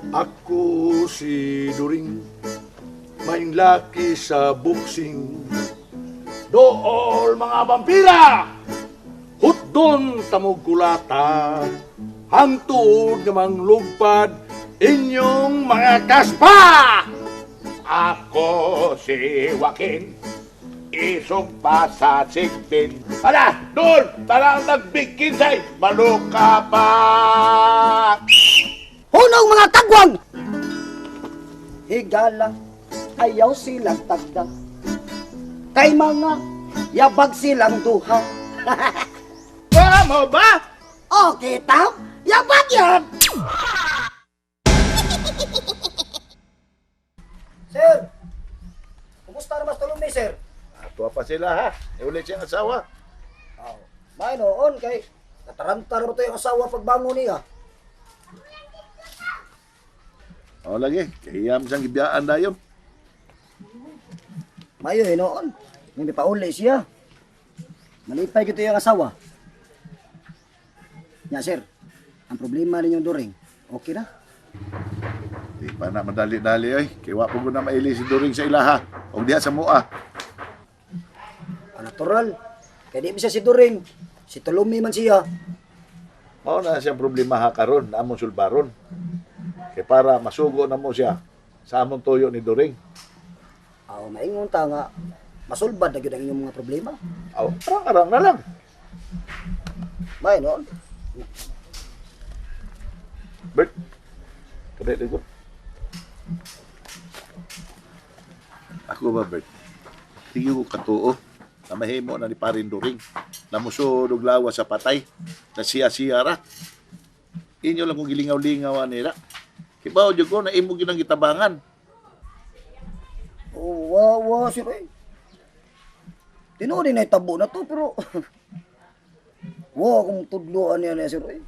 Ako si During, may laki sa boxing. Dool mga vampira! Hutdon tamog kulata, hangtuod nga manglugpad inyong mga kaspa! Ako si Joaquin, isog pa sa sigbin. Hala, doon, tara ang nagbikinsay, maluka pa! Hunong mga tagwang! Higala, ayaw silang tagda. Kay mga yabag silang duha. Wala mo ba? Okay, tao, yabag yan! Sir, kumusta naman sa tulong ni sir? Tuwa pa sila ha, iulit siyang asawa. Oh, may noon kay natarantar ba to yung asawa pagbangon niya? O lagi, kahiyam siyang gibiyaan na yun. Mayo noon. May pauli siya. Malipay kito yung asawa. Ya sir, ang problema ninyong during, okay na? Di pa na madali-dali oy. Kay wa po na maili si During sa ilaha. Og diha sa mua. Ang natural. Kaya di bisa si During. Si Tulumi man siya. Mao na siyang problema ha karon na among sulbaron. Kay para masugo na mo siya sa among tuyo ni During. Aw, maingon ta nga, masulbad na gyud ang inyong mga problema. Aw, arang-arang na lang. May noon. Bert, kadai ko. Ako ba, Bert? Sige ko katuo. Na mahimo na ni parin During. Namusod og lawas sa patay. Na siya-siya ra. Inyo lang kung gilingaw-lingaw nila. Kibaw jud ko na imo ginang gitabangan. Oh, wa, wa, sir eh. Tinuod na itabo na to, pero wa akong tudloan niya na, sir eh.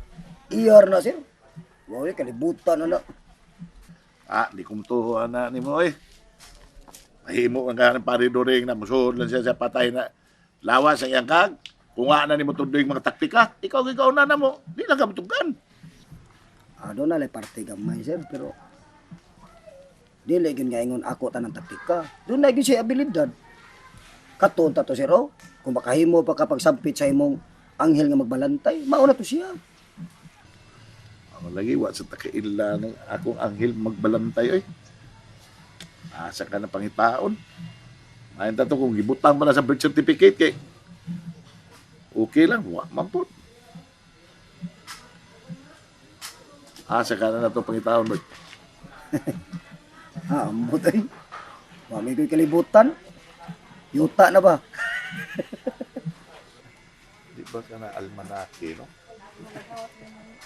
Iyar na, sir. Wa, eh, kalibutan na na. Ah, di ko mutuho ana nimo eh. Mahimo ang kanang pare During na musuod lang siya sa patay na lawas sa iyang kag. Kung nga na nimo tudlo yung mga taktika, ikaw ikaw na na mo. Di lang ka matugan. Ah, doon na parte gamay, sir, pero dili gyud nga ingon ako tanang taktika. Doon na gyud siya abilidad. Katon ta to sir, oh. Kung makahimo pa ka pagsampit sa imong anghel nga magbalantay, mao na to siya. Ang lagi, wa sa takaila ng akong anghel magbalantay, oy. Asa ka na pangitaon. Ayon ta to kung gibutang pa na sa birth certificate kay okay lang, wa man po. Asa ka na na to pangitaon, Bert. Ha, ambot ay. Wa may ko'y kalibutan. Yuta na ba? Di ba ka na almanake, no?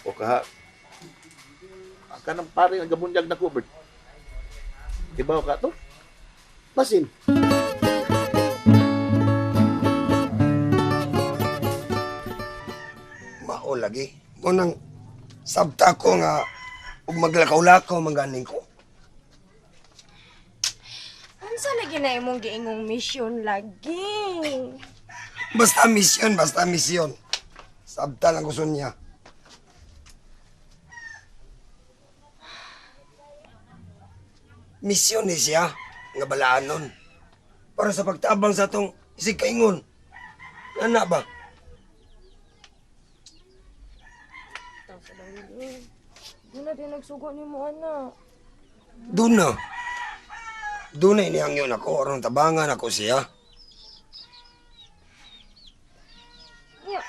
O kaha, ang kanang pare ang gabunyag na ko, Bert. Ibaw ka to? Basin. Mao lagi. Munang sabta ko nga ug maglakaw-lakaw man ganing ko. Unsa lagi na imong giingong mission lagi? Basta misyon, basta misyon. Sabta lang gusto niya. Misyon ni siya nga balaanon. Para sa pagtabang sa atong isig kaingon. Ana ba? Di na din nagsugo ni mo ana. Doon na. Doon na inihangyon ako aron tabangan ako siya. Nya,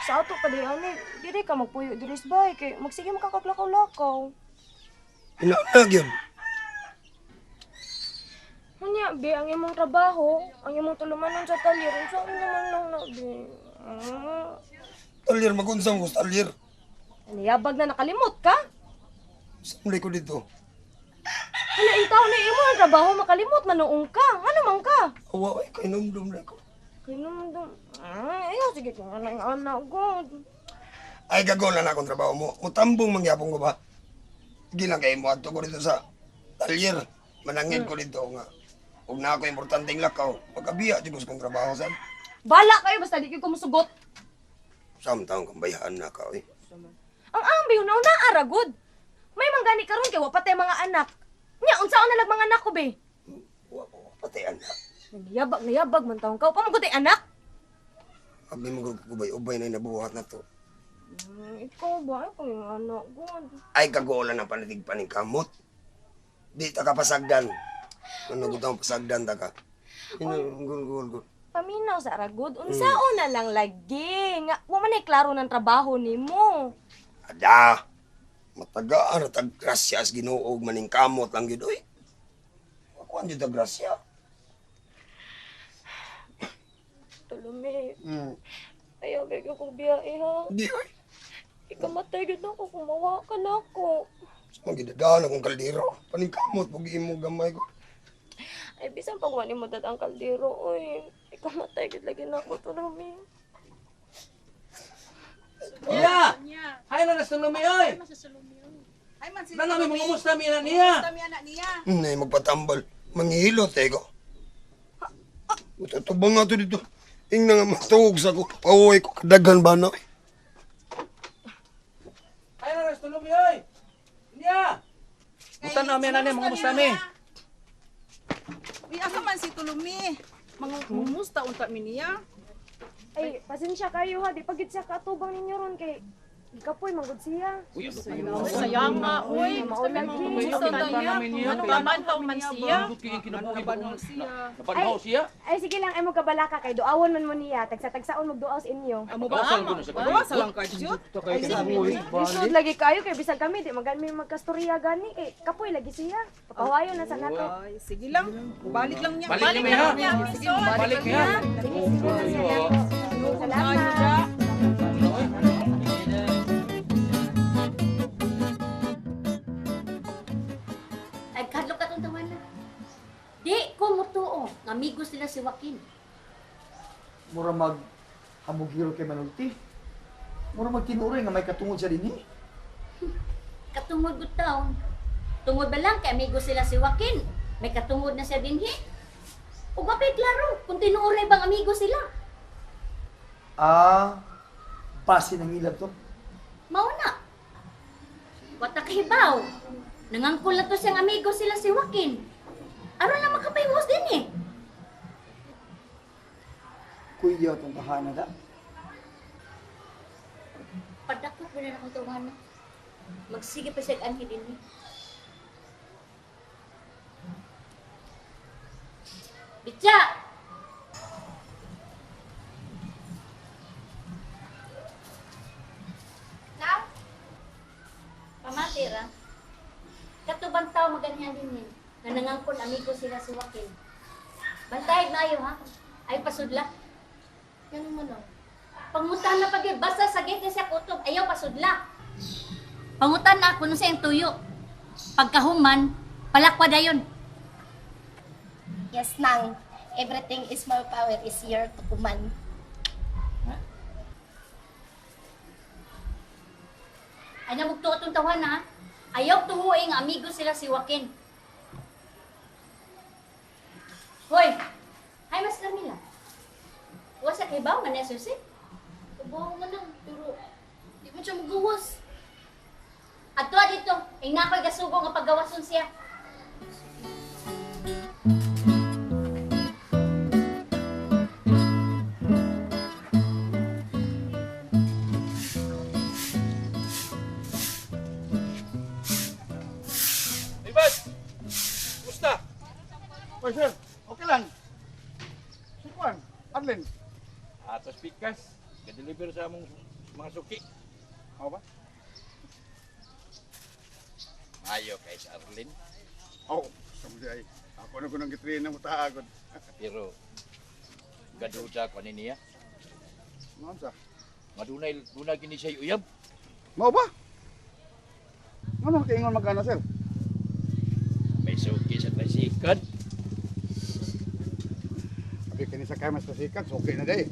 sa ato pa di ani, dili ka magpuyo diri sa bahay kay magsige makakaglakaw-lakaw. Inaunag yun. Unya, be, ang imong trabaho, ang imong tulumanon sa talyer, unsa naman lang na, be? Ah. Talir, magunsang ko sa talir. Niyabag na nakalimot ka? Samli ko dito. Hala, ikaw na imo ang trabaho, makalimot manuong ka. Ano man ka? Awa, ay, kainumdum na ko. Kinumdum. Ah, ayaw, sige ko nga na anak ko. Ay, gagawin na akong trabaho mo. Mutambong mangyapon ko ba? Sige lang kayo mo. Adto ko dito sa talyer. Manangin ko dito nga. Huwag na ako importanteng lakaw. Pagkabiya, di ko sa kong trabaho sa. Bala kayo, basta di kayo kumusugot. Samtang kang bayaan na ka, eh. Ang ambi, una-una, aragod. May manggani karon kay wa pa tay mga anak. Nya unsaon na lag mga anak ko be? Wa ko patay anak. Nangiyabag nayabag man taon ka. Pa man gud anak. Abi mo gubay-ubay na nabuhat na to. Ikaw ba ay kung yung anak god. Ay kagola ng panitig paningkamot. Di ta ka pasagdan. Ano gud ang pasagdan ta ka? Gul gul gul. Paminaw sa ragod, unsaon na lang lagi nga wa man ay klaro ng trabaho nimo. Ada. Matagaan na tag grasya as Ginoo og maningkamot lang gyud oy. Ako ang jud grasya. Tulumi. Ayaw gyud kong biyahe ha. Di oy. Ikamatay gyud ako kung mawa ka na ako. Sa gidadaan akong kaldero. Paningkamot pag imo gamay ko. Ay bisan pag wa nimo dad ang kaldero oy. Ikamatay gyud lagi nako Tulumi. Iya! Hay na nasulumi oy! Ay man si Nang kami mangumusta mi na niya. Kami anak niya. Nay magpatambal. Manghihilot eh ko. Matutubang nga to dito. Ingna nga matuog sa ko. Pauwi ko kadaghan ba na eh. Hay na nasulumi oy! Niya! Musta na mi na niya, mangumusta mi. Uy, asa man si Tulumi? Mangumusta unta mi niya. Ay, pasensya kayo ha. Di pagid siya kaatubang ninyo ron kay gikapoy manggod siya. Sayang nga, uy. Maulagi. Mangumusta unta niya. Ano kaman pa man siya? Napanhaw siya. Ay sige lang ay mo kabalaka kay duawon man mo niya. Tagsa-tagsaon magduaw sa inyo. Amo ba? Ba, sa lang ka jud. Lisod lagi kayo kay bisag kami di magan may magkastorya gani kay kapoy lagi siya. Papawayo na sa nato. Ay, sige lang. Balik lang niya. Balik niya, ha? niya. Sige, Balik niya. Sige, sige. Salamat. Ay, kadlok ka tong tawanan. Di ko mutuo. Nga Amigo sila si Joaquin. Mura mag hamugiro kay Manulti. Mura mag tinuoray nga may katungod siya dinhi. Katungod gud taon. Tungod ba lang kay amigo sila si Joaquin. May katungod na siya dinhi. Ug wapay klaro kung tinuoray bang amigo sila. Ah, base ng ilab to. Mao na. Wata kahibaw. Nangangkol na to siyang amigo sila si Joaquin. Aron lang makapahimos din eh. Kuya tong tahana da. Padakot mo na akong tawanan. Magsige pa siya anhi dinhi. Bitya! Na? Pamati ra. Katubang tao maganyan din eh. Nga nangangkon amigo sila si Joaquin. Bantay maayo ha. Ay pasudla. Ganun mo no. Pangutan na pag basta sa gate na siya kutob, ayaw pasudla. Pangutan na ako nung siyang tuyo. Pagkahuman, palakwa dayon. Yes, Nang. Everything is my power is here to command. Ay namugto atong tawan ha. Ayaw tuhuay nga amigo sila si Joaquin. Hoy! Hay mas Camila. Wa sa kay baw man susi. Kabaw man lang, pero di man siya magawas. Adto dito, ing nakoy gasugo nga paggawason siya. Hey, bud! Kumusta? Oy sir, okay lang. Si Juan, Arlen. Atos pikas. Ga-deliver sa among mga suki. Mao ba? Mayo kay sa Arlene. Oh, samdi ay. Ako na ko nang gitrain ng mutaagod. Pero gaduda ko ni niya. Mao sa. Nga dunay dunay kini siya uyab. Mao ba? Ngano kay ingon magkana sir? May suki sa tricycle. Abi kini sa kay mas pasikat, okay na day.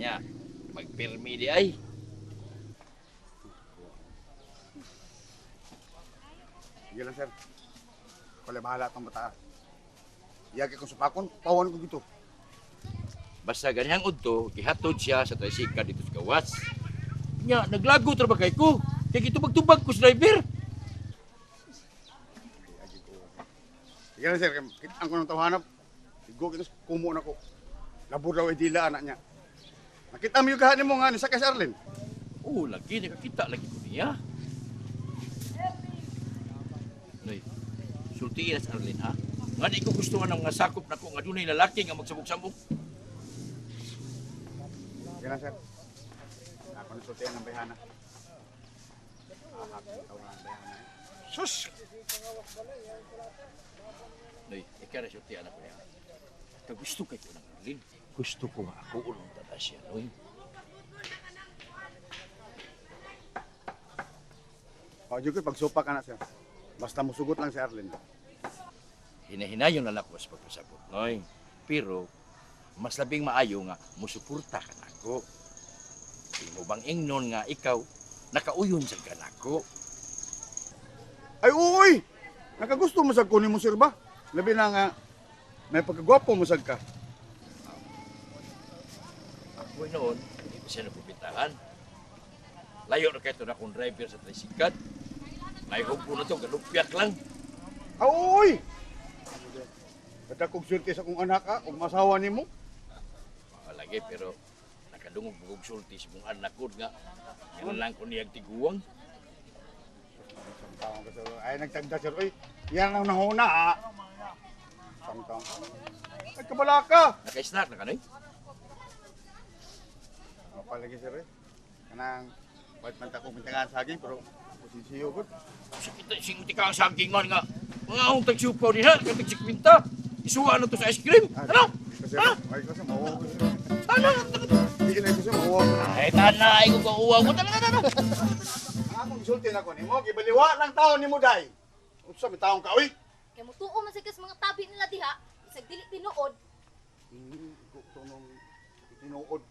Nya, magpirmi di ay. Sige lang sir. Kole bahala tong bata. Iyagi kong supakon, pawon ko dito. Basta ganyang udto, gihatod siya sa tricycle dito sa gawas. Nya, naglago tra ba kay ko? Kay gitubag-tubag ko sa driver. Sige lang, sir. Kita ko ng tawahanap. Igo kita kumo na ko. Labor daw ay dila, anak niya. Nakita mo yung kahanin mo nga ni Sakay sa Arlen. Oo, lagi. Nakakita lagi ko niya. Noy, sultiin na sa Arlene, ha? Nga di ko gusto nga ng mga sakop na ko nga dunay lalaki nga magsabog-sabog. Sige lang, sir. Ako na sultian ng bayhana. Ahap ng tawahan ng bayhana. Eh. Sus! Noy, ikaw na sultian ako niya. Kagusto kay ko ng Arlene. Gusto ko nga ako unong tata siya, Noy. O, Jukoy, pagsupa ka na, sir. Basta musugot lang si Arlen. Hinahinayon na lang ako sa pagpasabot, Noy. Pero, mas labing maayo nga musuporta ka nako. Imo bang ingnon nga ikaw nakauyon sa kanako. Ay, uy! Nakagusto mo sa kunin mo, sir ba? Labi na nga, may pagkagwapo mo sad ka. Ako noon, hindi pa siya nagpupintahan. Layo na kayo na akong driver sa tricycle. May hubo na to, galupyak lang. Ah, uy! Kada kong swerte sa kong anak, ha? Kung masawa ni mo. Lagi, pero nakadungog bugog sulti sa mong anak ko nga. Yan lang ko niyag tiguang. Isang taong ka, sir. Ay, nagtagda, sir. Uy, yan ang nahuna, ha? Isang taong. Ay, kabala ka! Naka-snack na kanoy? O, palagi, sir, eh. Kanang, wait man ta kong pintangan saging, pero posisiyo ko. Sakit na sing ka ang saging man nga. Mga akong tagsupaw din ha, katagsikwinta. Isuwa na to sa ice cream. Ano? Kasi, ay, kasi, mauwa ko, sir. Ano? Hindi na kasi, mauwa ko. Ay, tanay ko kauwa ko. Tana, tana, tana. Ang akong gisulti na ko nimo, gibaliwa lang taon nimo day. Unsa may taong ka, uy? Kay mutuo man sa kas mga tabi nila diha, bisag dili tinuod. Ko nung tinuod.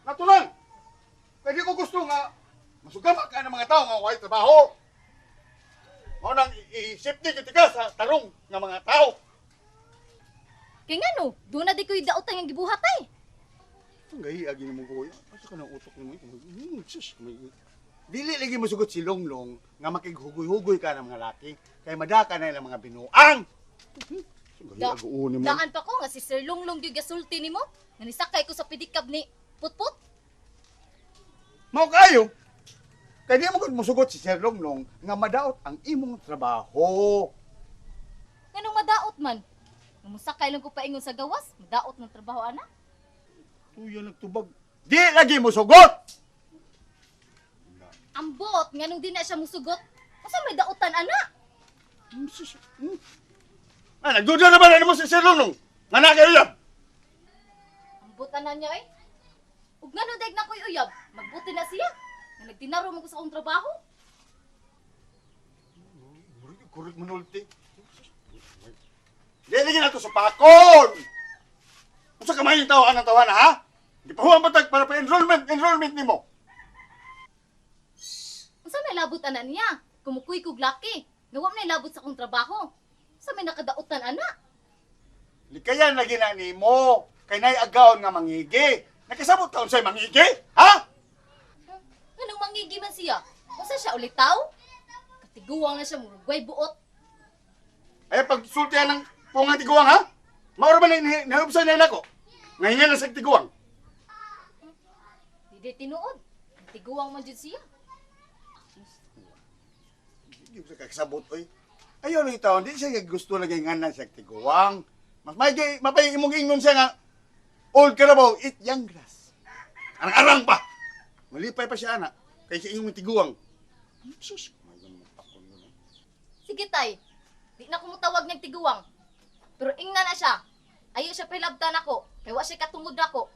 Nato lang. Kay di ko gusto nga masugama ka ng mga tao nga way trabaho. Mao nang i-safety gyud ka sa tarong nga mga tao. Kay ngano, doon na di ko'y dautan nga gibuhat ay. Ang gahi agi nimo kuya. Asa ka nang utok nimo? Sus. Dili lagi mosugot si Longlong nga makighugoy-hugoy ka ng mga laki kay madaka na ilang mga binuang. Gahi Da- ag nimo. Daan pa ko nga si Sir Lunglong gyud gasulti nimo, nga nisakay ko sa pedicab ni Putput. Mao kayo. Kay di mo gud mosugot si Sir Longlong nga madaot ang imong trabaho. Nganong madaot man? Nga mosakay lang ko paingon sa gawas, madaot ng trabaho ana. Tuya nagtubag. Di lagi mosugot. Ambot nganong di na siya musugot. Unsa may dautan ana? Ah, nagduda na ba na nimo si Sir Longlong? Nga na kayo yab. Ambot ana niya eh. Ug ngano daig na ko'y uyab, magbuti na siya. Nga nagtinaro man ko sa akong trabaho. Kurik manulti. Di lagi na to sa pakon. Unsa ka man yung tao anang tawana ha? Di pa huwag patag para pa enrollment nimo. Unsa may labot ana niya? Kumukuy kog laki. Nga wa man labot sa akong trabaho. Unsa may nakadautan ana? Likayan lagi na nimo. Kay nay agawon nga mangigi. Nakasabot ka unsay mangigi? Ha? Nganong mangigi man siya? Unsa siya ulitaw? Katiguang na siya murag way buot. Ay pagsultihan ng pungang tiguang ha? Mauro ba na nahubsan na nako? Ngayon na sa tiguang. Di di tinuod. Tiguang man jud siya. Hindi ko sa kakasabot oy. Ayaw lang taon, di siya gusto lagi nga na siya tiguang. Mas may mapay imong ingnon siya nga old carabao eat young grass. Arang-arang pa. Malipay pa siya ana kay siya imong tiguang. Sus, may ganun pakon yun. Eh. Sige tay, di na ko mutawag niyang tiguang. Pero ingna na siya. Ayaw siya pahilabtan ako. Kay wa siya katungod nako.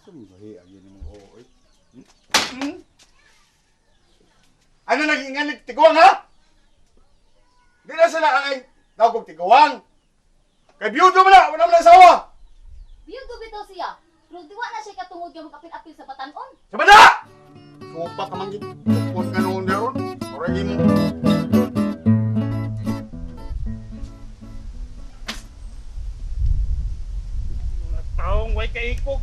Sumbahi agi nimo oo oy. Hmm? Ano naging nga tiguang ha? Di na sila ang tawag og tiguang. Kay biyudo man na, wala man na asawa. Biyudo bitaw siya. Pero di wa na siya katungod nga mag-apil-apil sa batanon. Sa banda! Supa ka man gid. Tukon ka noon meron. Ora mo. Mga taong way kaikog.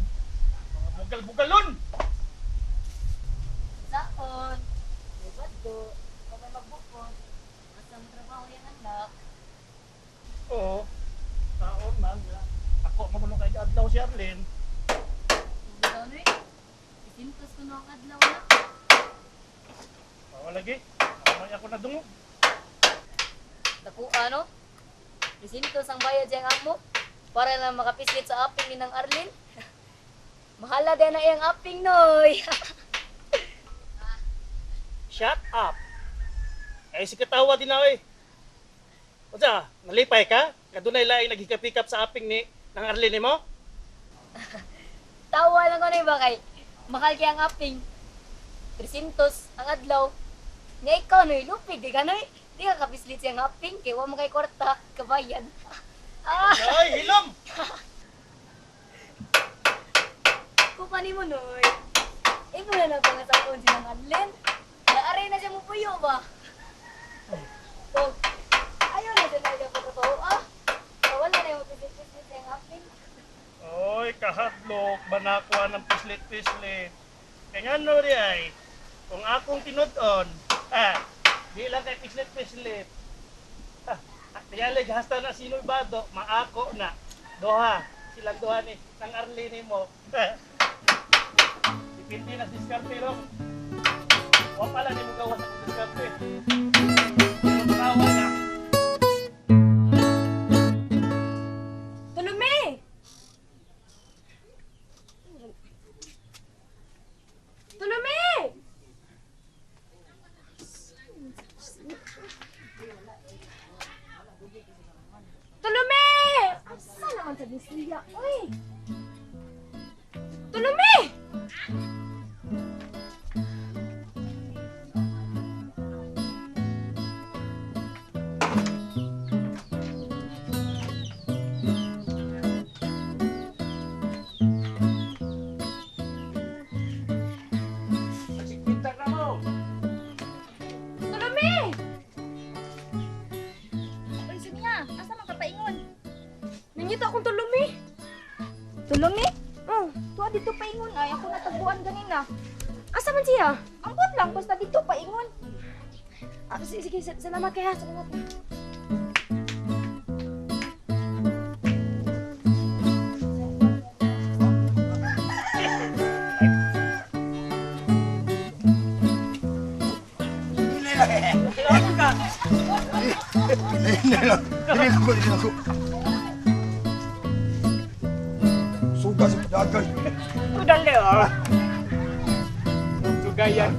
Mga bugal-bugalon. Saon, may bado, may magbukod. Basta Ang trabaho yang anak. Oo. Taon man. Ako magunong kay adlaw si Arlene. Ikaw noy. Isintos ko na ang adlaw na. Oo lagi. Ako ako nadungog. Naku, ano? Isintos ang bayad siyang amo para lang makapislit sa aping ni ng Arlene. Mahala din na iyang aping, noy. Shut up. Ay si katawa din na oy. Unsa, nalipay ka? Kadunay laing naghikap-hikap sa aping ni ng Arlene nimo? Tawa lang ko na ba kay mahal kay ang aping. 300 ang adlaw. Nga ikaw noy, lupig di ka noy. Di ka kapislit siyang aping kay wa mo kay kwarta kabayan. Ah, Ay, hilom. kupa nimo noy. Imo na na pangasakon si nang Arlene. Naaray na siya mo puyo ba? Og ayaw na siya talaga patrabaho ah. Wala na yung pislit-pislit siyang aping. Oy, kahadlok banakwa ng pislit-pislit. Kaya nga no di ay, kung akong tinud-on, ah, di lang kay pislit-pislit. Ah, tingali, hasta na sino'y bado, maako na. Doha, silang doha ni, ng Arlene mo. Depende na sa diskarte ro. Wa pala ni mo gawas sa diskarte. Pero tawa na. Tulumi! Tulumi! Tulumi! Asa naman sa siya? Uy! Tulumi! Nagsigpinta na mo. Tulumi! Uy, Sonia, asa man ka paingon? Nangita akong tulumi. Tulumi? Oh, tuwa dito paingon ay ako natagbuan ganina. Asa man siya? Ambot lang basta dito paingon. Ah, sige, salamat kaya, salamat. Dili lang. Dili lang ko, dili lang ko. Suga sa padagan. Dali ah. Sugayan.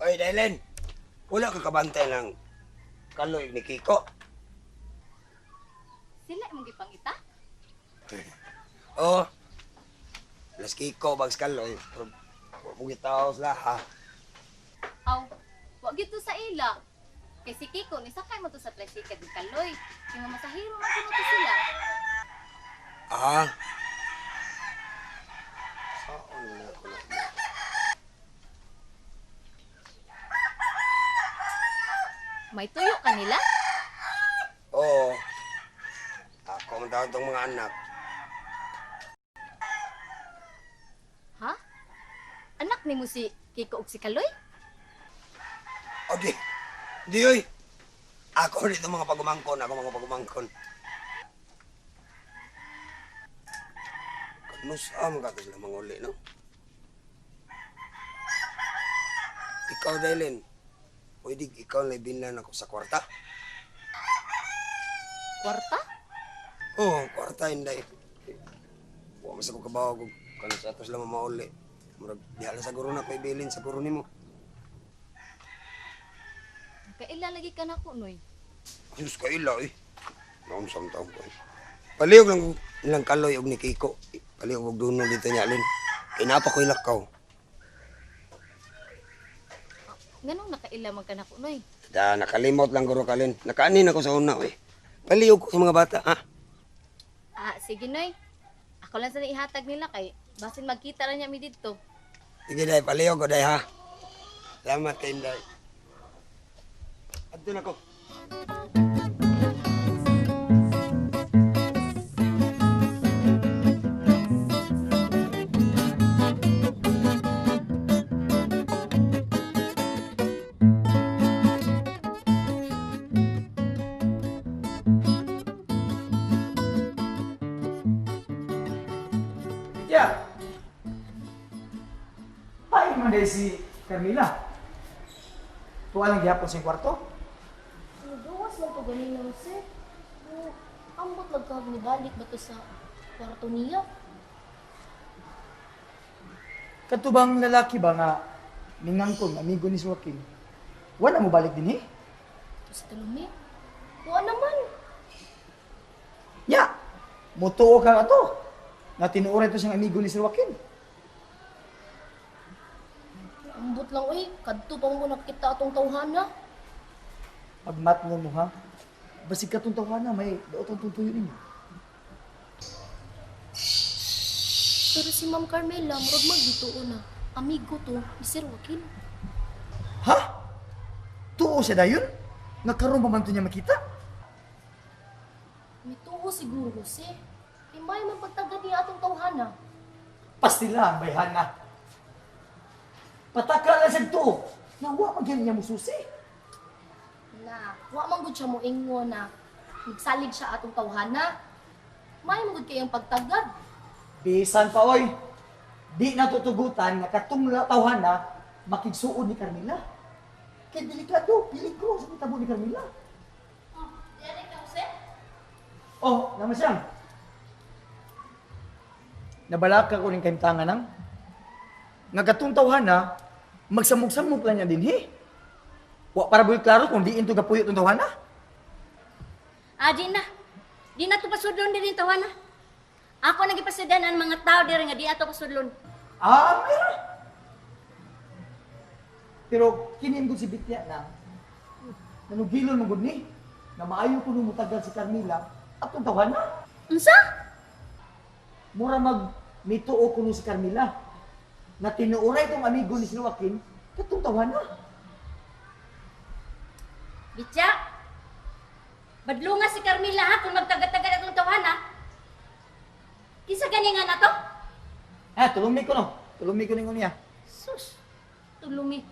Oy, Dylan. Wala ka kabantay ng kaloy ni Kiko. Sila imong gipangita? Oo. Las Kiko, bags kaloy. Pero wa tao sila, ha? Aw, wa gyud to sa ila. Kay si Kiko ni sakay mo to sa tricycle ni Kaloy. Kay masahiro man kuno to sila. Ah. Saan na ako na? May tuyo kanila? Oo. Ako ang tawag tong mga anak. Ha? Anak nimo si Kiko ug si Kaloy? O di, di oy. Ako dito mga pagumangkon, ako mga pagumangkon. Kanusa man ka sila mga uli, no? Ikaw, Dylan, pwede ikaw na ibinlan ako sa kwarta? Kwarta? Oo, oh, kwarta inday. Wa man sa ko kabaw kung kano sa atos lang mauli. Murag diha lang sa guro na ko ibilin sa guro nimo. Kaila lagi ka nako, Noy. Diyos ka ila eh. Naunsang taon ko eh. Palihog lang ilang kaloy og ni Kiko. Palihog og dunong dito niya alin. Kay napa ko ilakaw. Nganong nakaila man ka nako, Noy? Da nakalimot lang guro kalin. Nakaanin ako sa una eh. Palihog ko sa mga bata ha. Ah, sige, Noy. Ako lang sana ihatag nila kay basin magkita ra niya mi didto. Sige day, palihog ko day ha. Salamat kay Inday. Adto na ko. Yeah. Paano man dahil si Carmila? Tuwa lang gihapon sa iyang kwarto. Nagawas lang to ganina, Jose. O, ambot lang kag nibalik ba to sa kwarto niya? Kadto bang lalaki ba nga ningangkon amigo ni Joaquin? Wala mo balik din eh? To si Tulumi. Wa naman. Ya, mutuo ka ato. Nga tinuoray to siyang amigo ni Sir Joaquin. Ambot lang oy, kadto pa mo nakita atong tawhana. Pagmatno mo ha, basig ka tong tawana, may daot ang tuyo ninyo. Pero si Ma'am Carmela, murag magdituo na. Amigo to ni Sir Joaquin. Ha? Tuo siya dayon? Nga karon pa man to niya makita? Mituo siguro, Jose. Kay may man pagtagad niya atong tawhana. Pastila ang bayhana. Pataka lang siya tuo. Nga wa man gyud niya mususi. Na, wa man gud siya moingon na nagsalig siya atong tawhana. May man gud kayang pagtagad. Bisan pa oy. Di natutugutan nga katong tawhana makigsuod ni Carmila. Kay delikado, peligro sa mitabo ni Carmila. Oh, dere ka, Jose. Oh, naman siyang. Nabalaka ko ning kahimtangan nang. Nga katong tawhana, magsamok-samok lang niya dinhi. Wa para buhi klaro kung diin to gapuyo tong tawhana. Ah, di na. Di na to pasudlon diri tawana. Ako nang gipasudan ang mga tao diri nga di ato pasudlon. Ah, meron. Pero kini ko si Bitya na nanugilon man gud ni na maayo kuno mutagal si Carmila atong tawhana. Unsa? Mura mag mituo kuno si Carmila na tinuoray tong amigo ni si Joaquin katong tawhana. Bitya. Badlunga si Carmila ha kung magtagad-tagad atong tawana. Kinsa gani nga nato? Ah, tulumi ko no. Tulumi ko ningon niya. Sus, tulumi.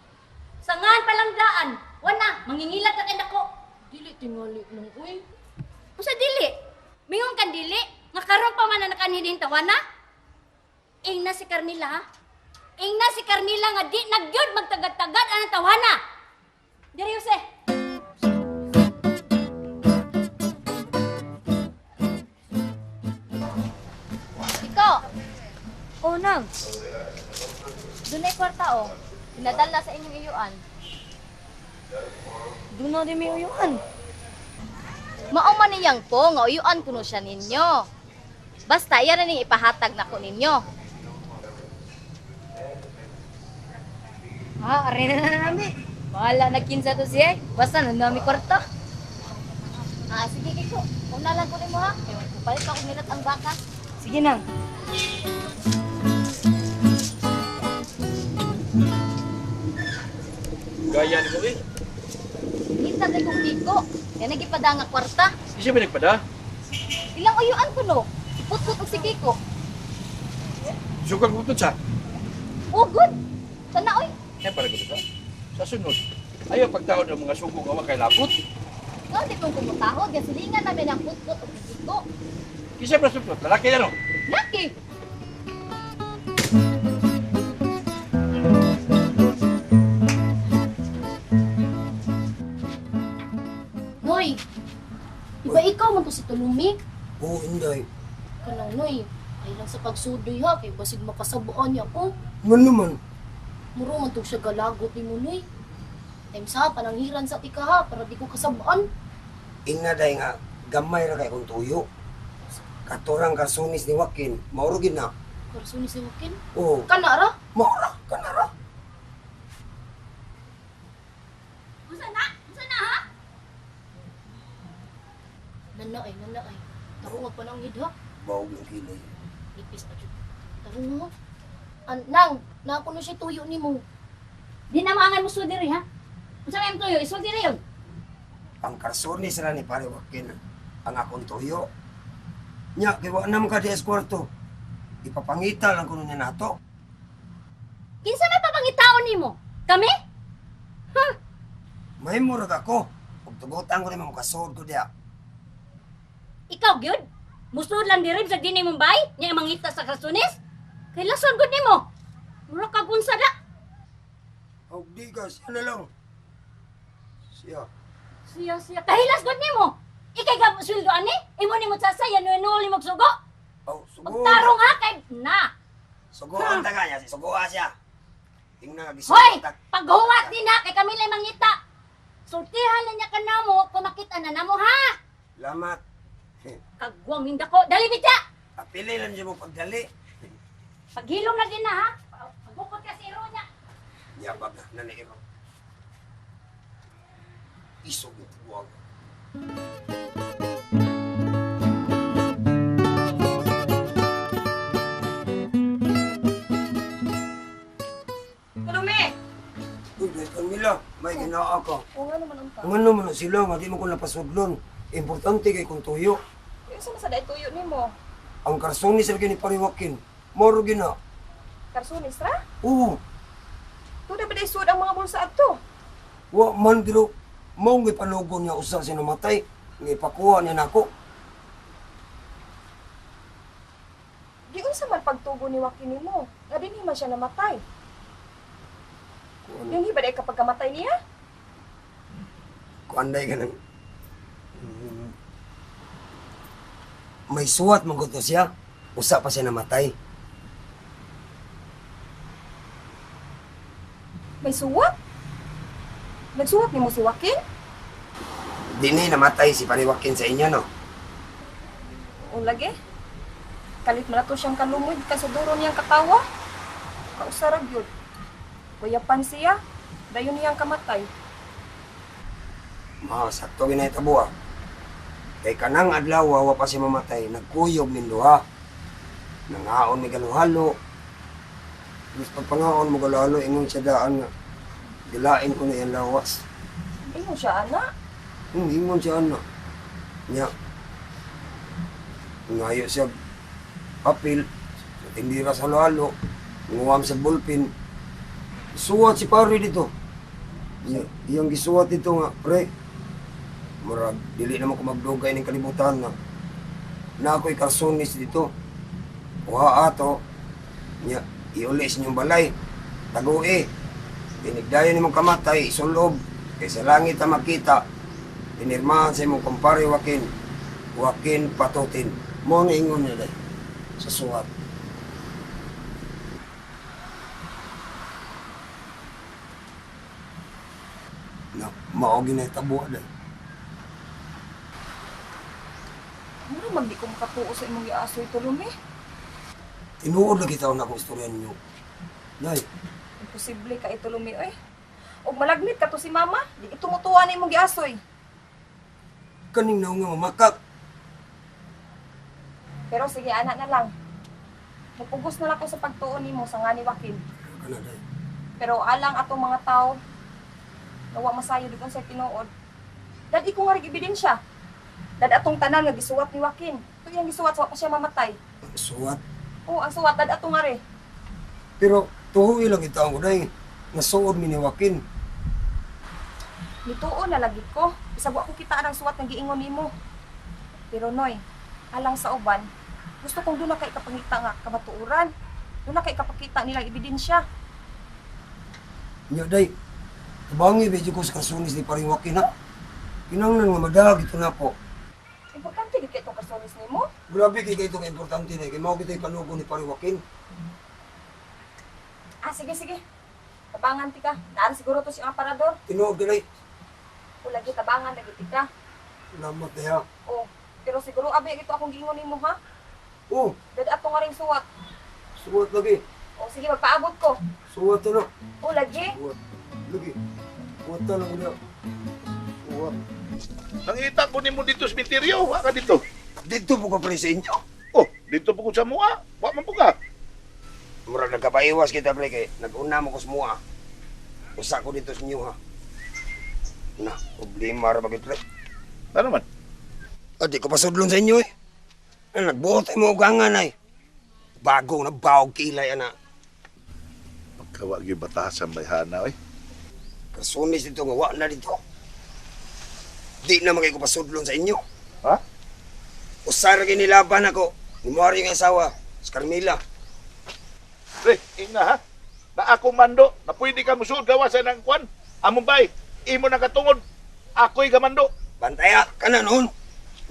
Sangan palang daan. Wana, mangingilag ka kay nako. Dili tingali nang uy. Usa dili. Mingon kan dili, nga karon pa man na nakaanhi tawana. Ingna si Carmila ha. Ingna si Carmila nga di nagyod magtagad-tagad anang tawana. Diri Jose. Ikaw. Oh, nang. Dunay kwarta oh. Pinadala sa inyong iyuan. Doon na din may uyuan. Mao man niyang po nga uyuan kuno siya ninyo. Basta iya na ning ipahatag nako ninyo. Ha, are na na nami. Bahala na kinsa to siya. Basta nandami kwarta. Ah, sige Kiko. Una lang ko nimo ha. Kay palit ako nilat ang baka. Sige nang. Gaya ni mo eh. Kita kay kong Kiko. Nga nagipada nga kwarta. Di siya ba nagpada? Ilang uyuan kuno. Putput og si Kiko. Sugal ko sa. Oh, good. Sana oy. Eh, para ko ka. Sa sunod, ayaw pagtaon ng mga sugo nga wa kay labot. Nga di kong kumutahod. Gasilingan namin ang putput og si Kiko. Kinsa ba suplot? Lalaki na no? Laki. Noy, iba ikaw man to si ani. Oo, inday. Kanang noy, ay lang sa pagsudoy ha kay basig makasabaan niya ko. Ngan naman, Muro man tog siya galagot ni mo noy. Time sa pananghiran sa tika ha para di ko kasabaan. Ingna day nga gamay ra kay kong tuyo. Katurang karsunis ni Joaquin, mauro gid na. Karso ni si Joaquin. Oo, Kana ra? maura kana ra. Unsa na? Unsa na ha? Nana ay, nana ay. Tarong ang pananghid ha. Baog ng kilay. Ipis pa jud. Tarong mo. An nang, na ako no siya tuyo nimo. Di na maangan mo sulod diri ha? Unsa may imong tuyo? Isulti na yun. Ang karsunis ra ni pare Joaquin ang akong tuyo. Nya kay wa na man ka di kwarto. Ipapangita lang kuno niya nato. Kinsa may papangitaon nimo? Kami? May murag ako. Ug tugutan ko nimo makasuod ko diha. Ikaw gyud? Musulod lang diri sa dinhi mong bay? Nya mangita sa karsunis? Kay lason gud nimo. Mura kag unsa da? Og di ka siya na lang. Siya. Siya siya kahilas gud nimo. Ikay gab sweldo ani? Imo nimo sasa yan nuli magsugo. Oh, sugo. Magtarong ha kay na. Sugoon ta ka niya, si sugoa siya. Ingna nga Hoy, gisugot ta. paghuwat din ha kay kami lay mangita. Sultihan na niya kanamo kung makita na namo ha. Lamat. Kagwang hinda ko. Dali bitya. Apili lang siya mo pagdali. Paghilom na din na ha. Pagbukod ka sa iro niya. Yabag na, nanairo. Isog yung tiguag. Tulumi! Uy, dahil Carmela, may ginaa ka. O nga naman unta. Ang ano man na sila, nga di mo ko napasudlon. Importante kay kung tuyo. Yung sa masada tuyo nimo. Ang karsunis sa ni pariwakin. Moro gina. Karsunis ra? Oo, Tuda ba sud ang mga bulsa adto? wa man pero mao nga panugon niya usa siya namatay. Nga ipakuha niya nako. Giunsa man pagtugo ni Joaquin nimo? Nga dinhi man siya namatay. Kuan, Dinhi ba day kapag kamatay niya? kuan day ka nang... May suwat man to siya. Usa pa siya namatay. May suwat? Nagsuwat nimo si Joaquin? Dinhi namatay si pariwakin sa inyo, no? O lagi. Kalit man na to siyang kalumod kasuduro niyang katawa. Kausarag yun. Kuyapan siya, dayon niyang kamatay. Ma, sakto ginahitabo ah. Kay kanang adlaw wa pa siya mamatay, nagkuyog min duha. Nangaon mi galuhalo. Mas pagpangaon mo galuhalo, ingon siya daan nga. Gilain ko na iyang lawas. Ingon siya, ana. Ingon siya ana. Nya. Ngayo siya papel, sa tindira sa halo-halo, nguwam sa bullpen. Suwat si pare dito. Iyang gisuwat dito nga, pre. Murag, dili naman ko magdugay ning kalibutan nga. Na ako'y karsunis dito. Kuha ato. Nya, iuli sa inyong balay. Tagui. Tinigdayon nimong kamatay, isulob. Kay sa langit ta makita. Pinirmahan sa imong kumpare Joaquin. Joaquin Patutin. Mo ang ingon niya day, sa suwat. Na, mao ginahitabo day. Mura man di ko makatuo sa imong giasoy tulumi. Tinuod lagi taon akong istorya ninyo. Day, Imposible ka itulumi oy. Og malagnit ka to si mama, di ito mutuwa na imong giasoy. kaning naong nga mamakak. Pero sige, ana na lang. Mupugos na lang ko sa pagtuo nimo sa nga ni Joaquin. Kana day. Pero alang atong mga tao, nawa masayod ug sa tinuod. Dad ko nga rig ebidensya. Dad atong tanan nga gisuwat ni Joaquin. Ito iyang gisuwat sa pa siya mamatay. Suwat. Oo, ang suwat dad ato nga re. Pero tuhoy lang ito ang day. Nasuod mi ni Joaquin. Nituo na lagi ko. Bisag wa ko kita ang suwat nga giingon nimo. Pero Noy, alang sa uban, gusto kong doon na kay kapangita nga kamatuoran. Doon na kay kapakita nilang ebidensya. Nya day. Tabangi medyo ko sa karsunis ni paring Joaquin ha. Kinanglan nga madag ito na po. Importante gid kay itong karsonis nimo. Grabe kay kay itong importante na. Kay mao kita ipanugo ni Pare Joaquin. Ah, sige, sige. Tabangan ti ka. Naan siguro to si aparador. Tinuod ganay. O lagi tabangan lagi ti ka. Salamat diha. Oh, pero siguro abi ito akong giingon nimo ha. Oh, Dad ato nga ring suwat. suwat lagi. O sige, magpaabot ko. Suwat na. O lagi. Suwat. Lagi. Suwat na lang niya. Suwat. Nangita ko nimo dito sa misteryo, wa ka dito. Dito po ka pre sa inyo. Oh, dito po ko sa mua. Wa man po ka. Murag nagkapaiwas kita pre kay nag-una mo ko sa mua. Usa ko dito sa inyo ha. Na, problema ra bagit pre. Ano man? Ah, di ko pasudlon sa inyo eh. Ay, nagbuot ay mo ugangan ay. Bagong nabawag kilay ana. Pagkawa gyud batasan bayhana oy. Kasunis dito nga wa na dito. Di na magay ko pasudlon sa inyo. Ha? Usar ginilaban ako. Ni yung asawa, si Carmela. Pre, ingna ha. Na ako mando, na pwede ka musuod gawa sa nang kwan. Among bay, imo nang katungod. Ako'y gamando. Bantaya ka na noon.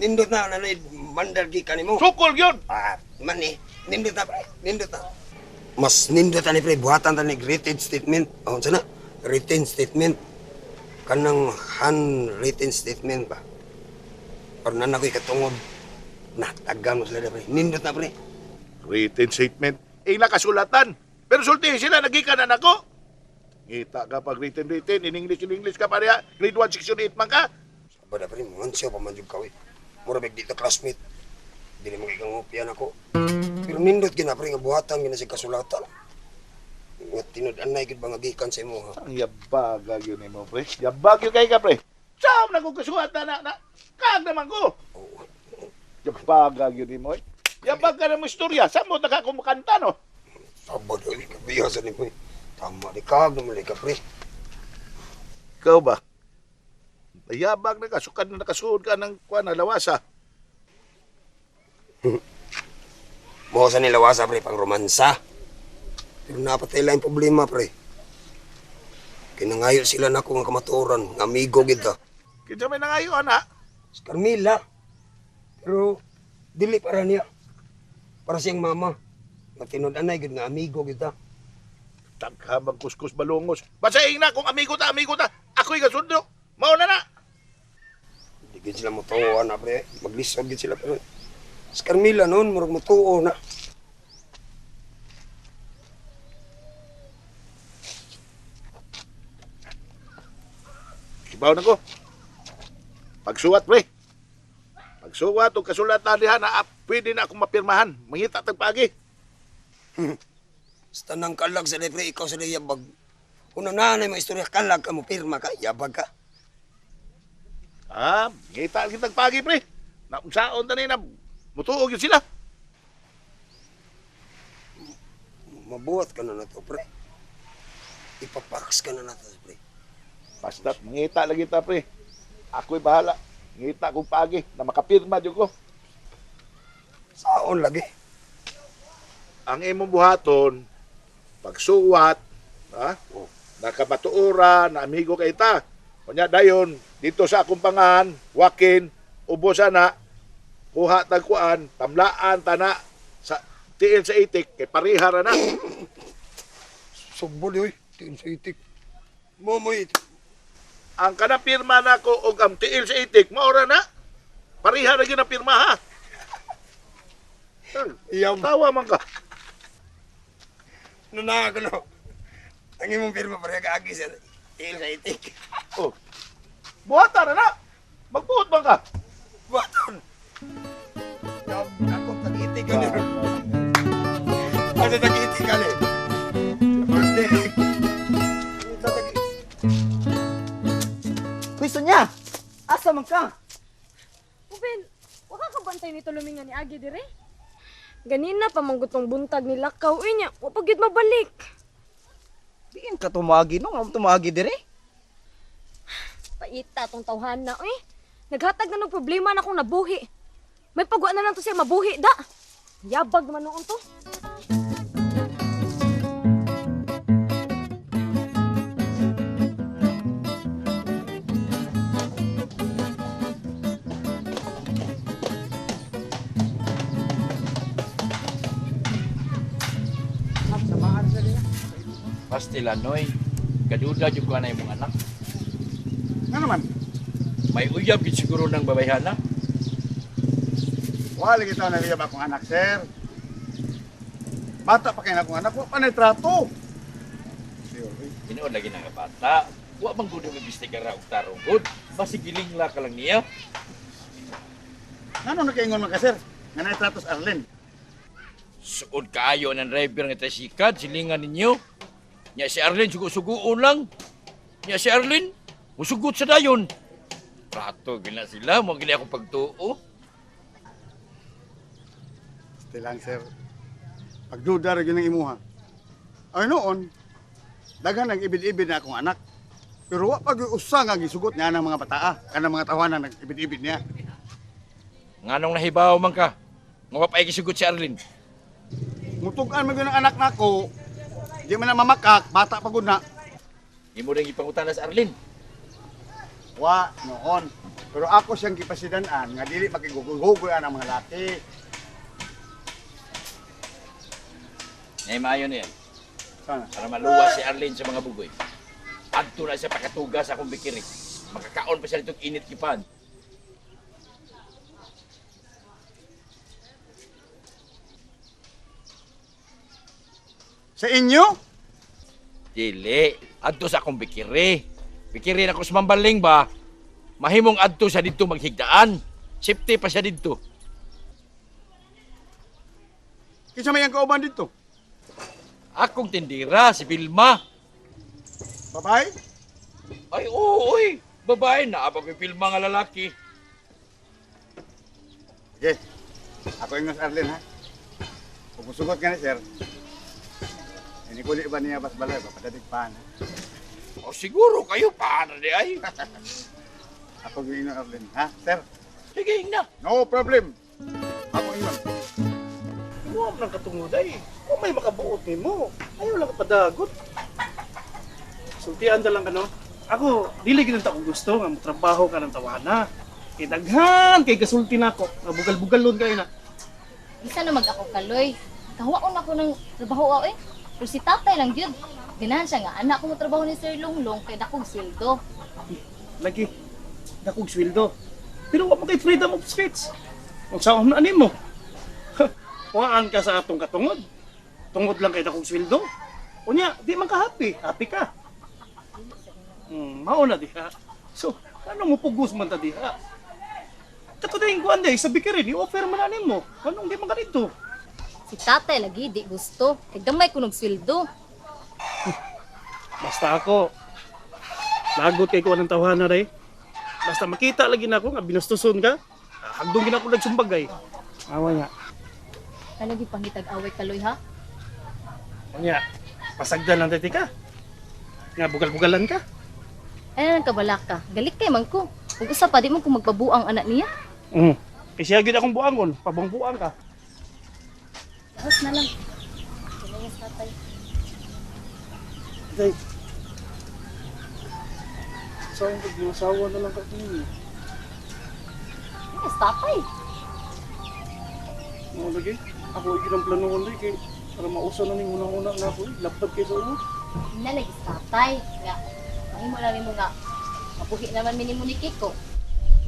Nindot na nanay mandal gi kanimo. Sukol gyud. Ah, man eh. Nindot na pre, nindot na. Mas nindot ani pre buhatan ta ni written statement. Oh, unsa na? Written statement. Kanang handwritten statement ba. Pero na ako'y katungod. Na, tagam mo sila na pre. Nindot na pre. Written statement. Ila kasulatan. Pero sulti sila nagikan na nako. Ngita ka pag written written in English in English ka pareha. Grade 1 section 8 man ka. Aba na pre, mga pa man jud ka eh. Mura big dito classmate. Dili mo kay ako. Pero nindot gina pre nga buhatan gina sa kasulatan. Nga tinud-anay gid ba nga gikan sa imo ha. Ang yabag yun nimo pre. Yabag yun kay ka pre. Saan na kong kasuhat na na, na. Kag naman ko. Yabag yun nimo eh. Yabag ka na mo istorya. Saan mo nakakumakanta no? Sabad oy, kabiya sa nimo eh. Tama di kag naman ka pre. Ikaw ba? Yabag na ka, sukad na nakasuod ka ng kuan na lawasa. Mo sa nilawasa pre pang romansa. Pero napatay lang problema pre. Kinangayo sila nako nga kamatuoran, nga amigo gid ta. Kinsa may nangayo ana? Si Carmela. Pero dili para niya. Para siyang mama. Nga tinud-anay gid nga amigo gid ta. Tagha magkuskus balungos. Basta ingna kung amigo ta, amigo ta. Ako'y kasundo. Mao na na. Di gid sila motuo na pre. Maglisod gid sila pero si Carmela noon murag motuo na. Kibaw na ko. Pagsuwat pre. Pagsuwat o kasulatan diha na pwede na akong mapirmahan. Mangita tag paagi. Sa tanang kalag sa pre, ikaw sa yabag. Una na na mga istorya kalag ka mo pirma ka, yabag ka. Ah, mangita kitag paagi pre. Naunsaon ta ni na mutuog yun sila. Mabuhat ka na na to pre. Ipapaks ka na na to pre. Basta mangita lagi ta pre. Ako'y bahala. Ngita kong paagi na makapirma jud ko. Saon lagi. Ang imong buhaton pagsuwat, ha? Oh. Nakamatuora, na amigo kay ta. Unya dayon dito sa akong pangan, wakin, ubosa na, kuha tagkuan, tamlaan tana sa tiil sa itik kay pareha ra na. Sugbol oy, tiin sa itik. Momoy, Ang kanang pirma nako og ang tiil sa itik, maora na. Pareha ra gyud ang pirma ha. Iyam. Tawa man ka. Nuna ako no. Ang imong pirma pare kaagi sa tiil sa itik. Oh. Buhatan na na. Magbuot man ka. Buhaton. Yam, ako tag-itik ka niyo. Ako tag-itik ka niyo. Birthday. Uy, Sonya! Asa man ka? Uben, wala ka bantay nito luminga ni Agi dire? Ganina pa manggutong buntag ni Lakaw uy niya, wa pa gyud mabalik. Diin ka tumagi no, nga tumagi dire. Paita tong tawhana uy. Naghatag na ng problema na akong nabuhi. May pagwa na lang to siya mabuhi da. Yabag man noon to. Anak, samaan sa niya. Pastila, Noy. Kaduda jud ko anay mong anak. Nga naman, May uyab gid siguro ng babayhana. wala kita na riyab akong anak, sir. Bata pa kayo na akong anak, wa pa na trato. Sir, eh. Tinuod lagi na nga bata. Wa man gud mo imbestigara og tarong gud. Basi giling la ka lang niya. Ngano nakaingon man ka, sir? Nga na trato sa Arlen. Suod kaayo ng driver nga trisikad, silingan ninyo. Nya si Arlene sugo-sugoon lang. Nya si Arlene musugot sa dayon. Trato gina sila, mo gina akong pagtuo. Still lang, sir. Pagduda ra gyud ang imuha. Ay noon, daghan ang ibid-ibid na akong anak. Pero wa pa gyud usa nga gisugot niya ng mga bataa, kanang mga tawanan nag-ibid-ibid niya. Nganong nahibaw man ka? Nga wa pa gisugot si Arlene. Mutugan man gyud ang anak nako. Di man na mamakak, bata pa gud na. Imo rin ipangutana sa Arlene. Wa noon. Pero ako siyang gipasidan-an nga dili makigugugoy ang mga laki. Ngay maayo niya. Sana. Para maluwas si Arlene sa mga bugoy. Adto na siya pakatuga sa akong bikiri. Makakaon pa siya nitong init gipan. Sa inyo? Dili, adto sa akong bikiri. Bikiri na ko sa Mambaling ba? Mahimong adto siya didto maghigdaan. Safety pa siya didto. Kinsa may ang kauban dito? Akong tindira, si Vilma. Babae? Ay, oo, oy. Babae na, abang yung Vilma nga lalaki. Sige. Ako ingon sa Arlene ha. Kung musugot ka ni sir, inikuli ba niya bas balay ba padadig pa na. O siguro kayo, paano di ay? Ako gyud ingon Arlene ha, sir. Sige, na. No problem. Ako ingon. Imuha mo ng katungod ay. Kung may makabuot nimo, ayaw lang kapadagot. Sultian na lang ka no. Ako, dili gid ta ko gusto nga motrabaho ka ng tawana. Kay daghan kay gasulti nako, nga bugal-bugalon kayo na. Bisa na mag ako kaloy. Kahuwaon ako ng trabaho aw eh. Pero si tatay lang gyud. Ganahan siya nga anak ko mo trabaho ni Sir Lunglong kay dakog sweldo. Lagi, dakog sweldo. Pero wa man kay freedom of speech. Unsa man ani mo? Waan ka sa atong katungod. Tungod lang kay dakog sweldo. Unya, di man ka happy. Happy ka. Mao na diha. So, ano mo pugos man ta diha? Kato dahing kuan day, sabi ka rin, i-offer man na nimo. Anong di man ka dito? Si tatay lagi di gusto. Kay gamay ko nog sweldo. Basta ako, lagot kay kuan ng tawhana day. Basta makita lagi na ako nga binastuson ka, hagdong gina ako nagsumbagay. Awa nga. Kalagi pangitag away kaloy ha. Unya, pasagdan lang dati ka. Nga bugal-bugalan ka. Ay nang kabala ka. Galik kay man ko. Ug usa pa di man ko magpabuang anak niya. Kay siya gyud akong buangon, pabuang-buang ka. Lahos na lang. Kinayas tatay. Day. So, ang pag-asawa na lang ka ninyo. Yes, tatay. Mga lagi, ako ay ang plano ko kay para mausa na ning unang-una na ako, eh. Lapad kay sa ulo. Nalagi sa tatay. Nga, mahimo lang nimo nga. Mapuhi naman minimo ni Kiko.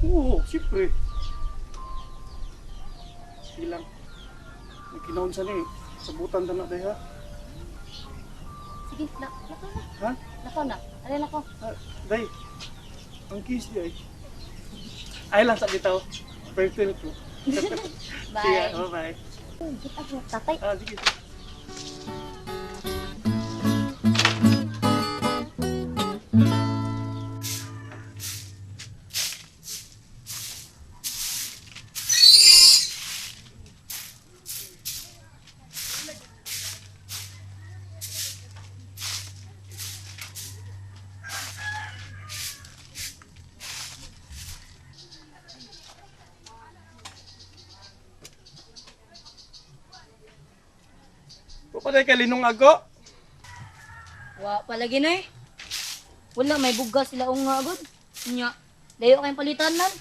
Oo, siyempre. Sige lang. May kinaon sa ni. Sabutan ta na day ha. Sige, na, lakaw na. Ha? Lakaw na. Alay lakaw. Ah, day. Ang kiss di ay. Ay lang sa bitaw. Birthday ko. Bye. Sige, bye-bye. Kita ko, tatay. Ah, sige. Papaday kay Linong Ago. Wa palagi na eh. Wala, may buga sila nga agad. Nya, layo kayong palitan nan.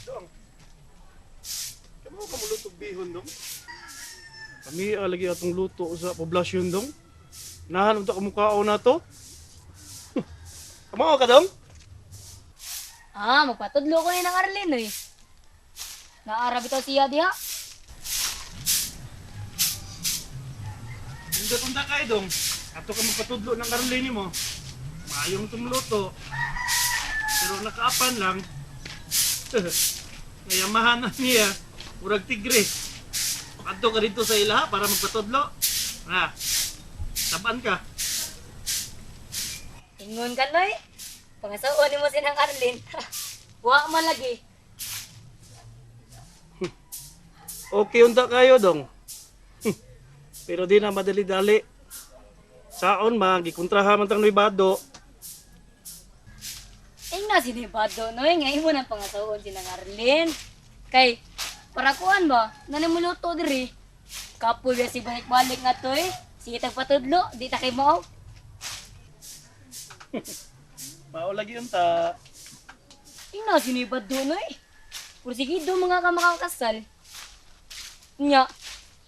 Dong. Pagsultihon dong. Kami lagi atong luto sa poblasyon dong. Nahanap ta kamukhaon na to. Kamao ka dong? Ah, magpatudlo ko ni ng Arlene oy. Naara bitaw siya diha. Hindi tunda kay dong. Ato ka magpatudlo ng Arlene mo. Maayong tumluto. Pero nakaapan lang. Nayamahan na niya. Murag tigre. Adto ka dito sa ilaha para magpatudlo. Ha. Taban ka. Ingon ka noy. Pangasawa nimo si nang Arlene. Wa man lagi. Okay unta kayo dong. Pero di na madali-dali. Saon ma, gikontraha man tang Nuybado. Ingna si Nibado noy nga imo nang pangasawa si nang Arlene. Kay para kuan ba nanimuluto diri. Kapoy ba si balik-balik nga to eh. Sige tag patudlo, di ta kay mao. Mao lagi unta. Ingna si Nibado noy. Pursigido mga ka makakasal. Nya,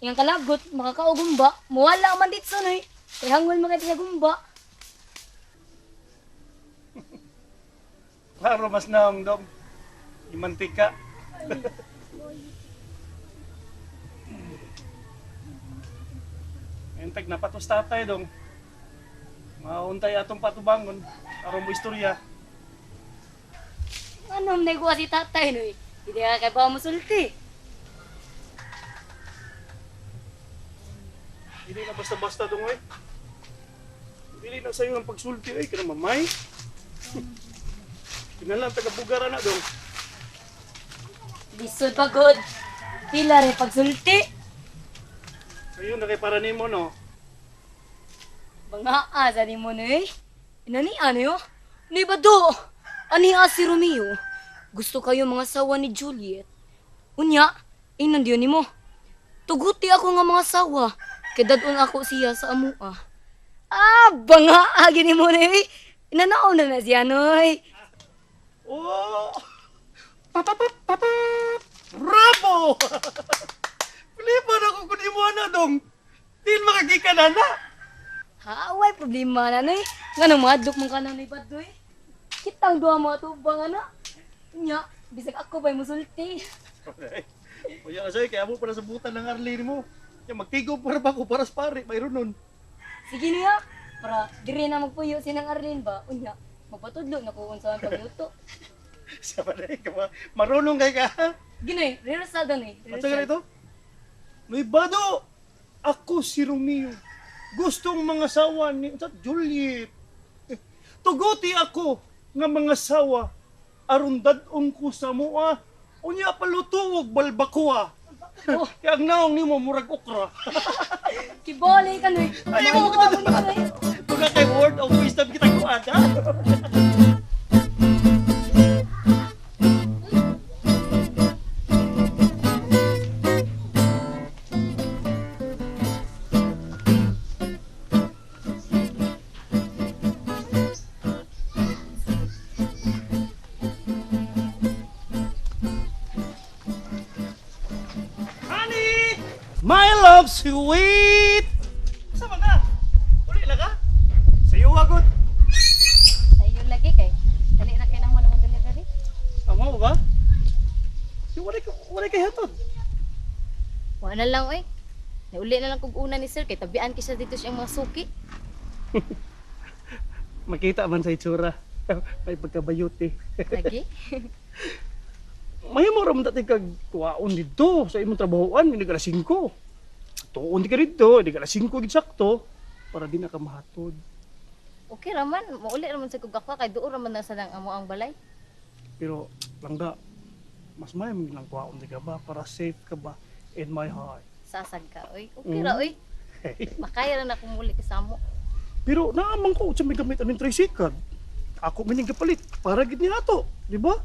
ingang kalagot, makakaugumba, muwala man dito noy. Kay hangol mga siya gumba. Klaro mas naong dong. Imantika. Entag napatos tatay dong. Mauntay atong patubangon aron mo istorya. Anong nagawa si tatay noy? Hindi ka kay ba musulti. Dili na basta-basta dong oy. Dili na sayo ang pagsulti oy kana mamay. Kinahanglan taga-bugara na dong. Lisod pa god. Pila rin pagsulti. Sayo na kay para nimo no. Banga asa ni mo noy. Inani ano yo? Ni bado. Ani a si Romeo. Gusto kayo mga sawa ni Juliet. Unya, inan diyon nimo. Tuguti ako nga mga sawa. Kay dadon ako siya sa amua. Ah, banga agi ni mo noy. Inanaon na na siya noy. Oh! Bravo! Pilipan ako kung imo na dong. Di makagikan na na. Ha, way problema na noy. Nganong madlok man ka na noy badoy. Kitang duha mga tubang ana. Nya, bisag ako ba'y musulti. Uya ka kaya mo para sa butan ng Arlene mo. Ya, magtigo para ba ko para sa pare, mayroon nun. Sige niya, para diri na magpuyo si nang Arlene ba. Unya, magpatudlo na ko unsa ang pagluto. Sa pare, ka ba? Marunong kay ka. Ginoy, rehearsal daw noy. At sa ganito? May bado! Ako si Romeo. Gustong mga sawa ni sa Juliet. Eh, tuguti ako nga mga sawa. Aron dad-on ko sa mua. Unya palutuog balbakuha. Oh. Kaya ang naong nimo murag okra. Kibole ka noy. Ay, mo Maluwa ko niyo, noy. Tuna kay word of wisdom kita kuan ha. Honey, my love sweet. Sama ka? Uli lang ka? Sa iyo agad. Sayo lagi kay. Dali ra kay nang mo delivery. Amo ba? Si wala ka wala kay hatod. Wala na lang oy. Nauli na lang kog una ni sir kay tabian kay siya dito siyang mga suki. Makita man sa itsura. May pagkabayot eh. Lagi. Mahimo ra man dati kag kuwaon didto sa imong trabahoan hindi ka alas 5. Tuon di ka didto, hindi ka alas 5 gid sakto para di na ka mahatod. Okay ra man, mauli ra man sa kog akwa kay duol ra man na sa nang amo ang balay. Pero langga mas may lang kuwaon di ka ba para safe ka ba in my heart. Sasag ka oy. Okay ra oy. Makaya ra na kung muli ka sa amo. Pero naamang ko sa may gamit aning tricycle. Ako man yung kapalit para gid niya ato, di ba?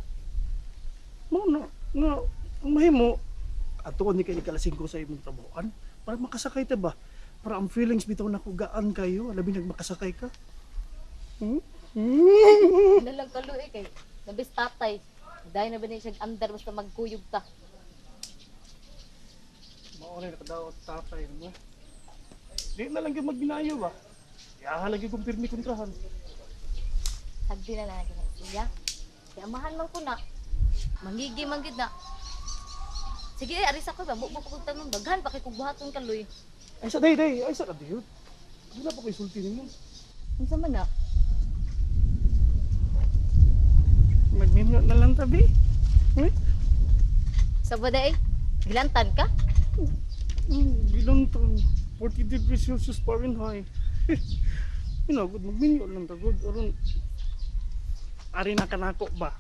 Mo na nga ang mahimo ato ni kay alas 5 sa imong trabahoan para makasakay ta ba? Para ang feelings bitaw na gaan kayo, labi nag makasakay ka. Hmm? Ano lang kaluoy kay nabis tatay. Dahil na ba niya siyang andar basta magkuyog ta. Mao na nakadaot tatay mo. Di na lang gyud magbinayo ba. Yaha lagi kong pirmi kontrahan. Sagdi na lang gina siya. Kay amahan man ko na. Mangigi man gid na. Sige, eh, aris ako ba bubo ko tanong daghan pa kay kog buhaton ka luy. Ay sa day day, ay sa kadiyot. Di na pa ko isulti nimo. Unsa man na? Magminyo na lang tabi. Uy, Sa ba day? Gilantan ka? Gilantan. 40 degrees Celsius Fahrenheit. Inagod, magminyo lang tagod. Aron, ari na kanako ba?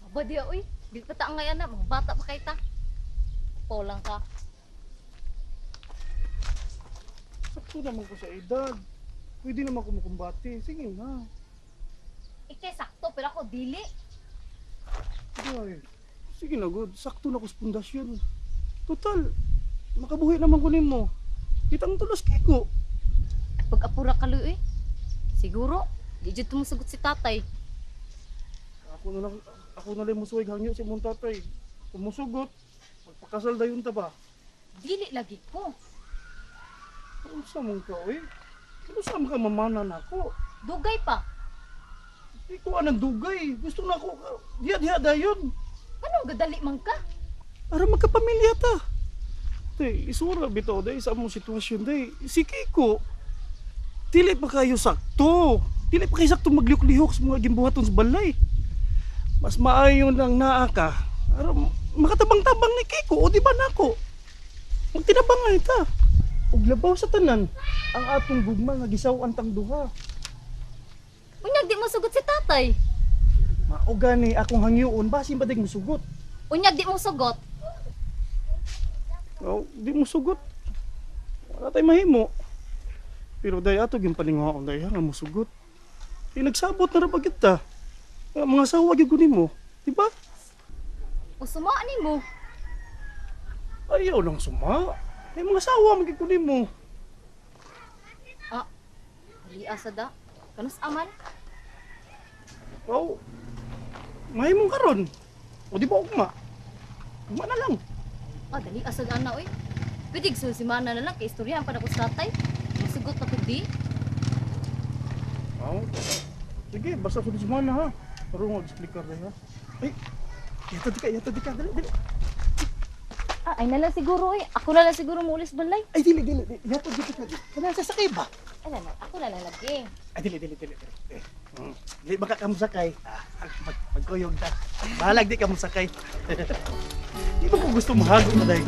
Aba diya oy. Di pa ta angay ana, mga bata pa kay ta. Upaw lang ka. Sakto naman ko sa edad. Pwede naman ko makumbate. Sige na. Ikay sakto pero ako dili. Ay, sige na, good. Sakto na ko sa pundasyon. Total, makabuhi naman ko nimo. Kitang tulos kiko. Pag apura ka luy oy. Siguro di jud tumusugot si tatay. Ako na lang, ako na lang musuwig hangyo sa imong tatay. Kumusugot, magpakasal dayon ta ba? Dili lagi ko. Unsa mong ka, oy? Unsa man ka mamana nako? Dugay pa. Di ko anang dugay. Gusto na ako, diha diha dayon. Anong gadali man ka? Para magkapamilya ta. Day, isura bitaw day sa among sitwasyon day. Si Kiko, dili pa kayo sakto. Dili pa kayo sakto maglihok-lihok sa mga gimbuhaton sa balay. Mas maayo lang naa ka. Aron makatabang-tabang ni Kiko o di ba nako? Magtinabangay ta. Ug labaw sa tanan, ang atong gugma nga gisaw-an tang duha. Unyag di mo sugot si tatay. Mao gani akong hangyoon basin ba dig musugot. Unyag di mo sugot. Oh, di mo sugot. Wala tay mahimo. Pero day ato gyud paninguhaon day ha nga musugot. Kay nagsabot na ra ba gyud ta. Nga mga asawa gyud ko nimo, di ba? O sumaan nimo. Ayaw lang suma. Ay mga asawa man gyud ko nimo. Ah, dali asa da. Kanus aman? Oh. Mahimong karon. O di ba ugma? Ugma na lang. Ah, dali asa da na oy. Pwede simana na lang kay istoryahan pa na ko sa tatay. Musugot na ko di. Oh. Sige, basta sunod sumana ha. Karon nga explicar day ha. Ay, yata di ka, yata di ka. Dali, dali. Ah, ay na lang siguro oy. Ako na lang siguro muulis balay. Ay, dili, dili. dili. Yata di ka. Kana sa sakay ba? Ay na lang, ako na lang lagi. Ay, dili, dili, dili. Dili. Eh, Dili baka ka mosakay. Ah, magkuyog ta. Bahalag di ka mosakay. Di ba ko gusto mahago na dahil?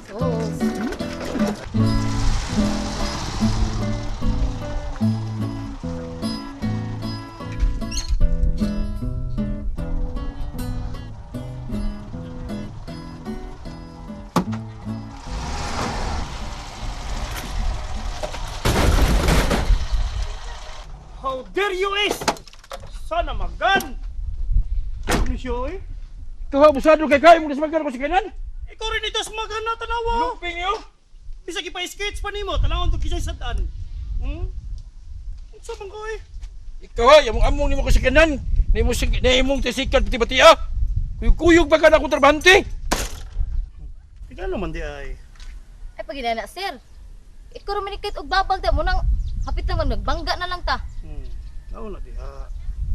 Sus. How dare you is! Sana magan! Ano siya eh? Ikaw abusado kay kayo mo smagan ko si kanan. Ikaw rin ito smagan na tanawa! Luping yo. Bisag ipa-sketch pa nimo, tanawon to kisay sad-an. Hmm? Unsa man ko eh? Ikaw ha, among among nimo ko si kanan. Nimo sig nimo tisikan pati pati ah. Kuyog-kuyog pa ka na akong trabahante. Ikaw naman di ay. Ay paginana sir. Ikaw ra man ni kahit og babag da mo nang hapit naman nagbangga na lang ta. Nao na di ha.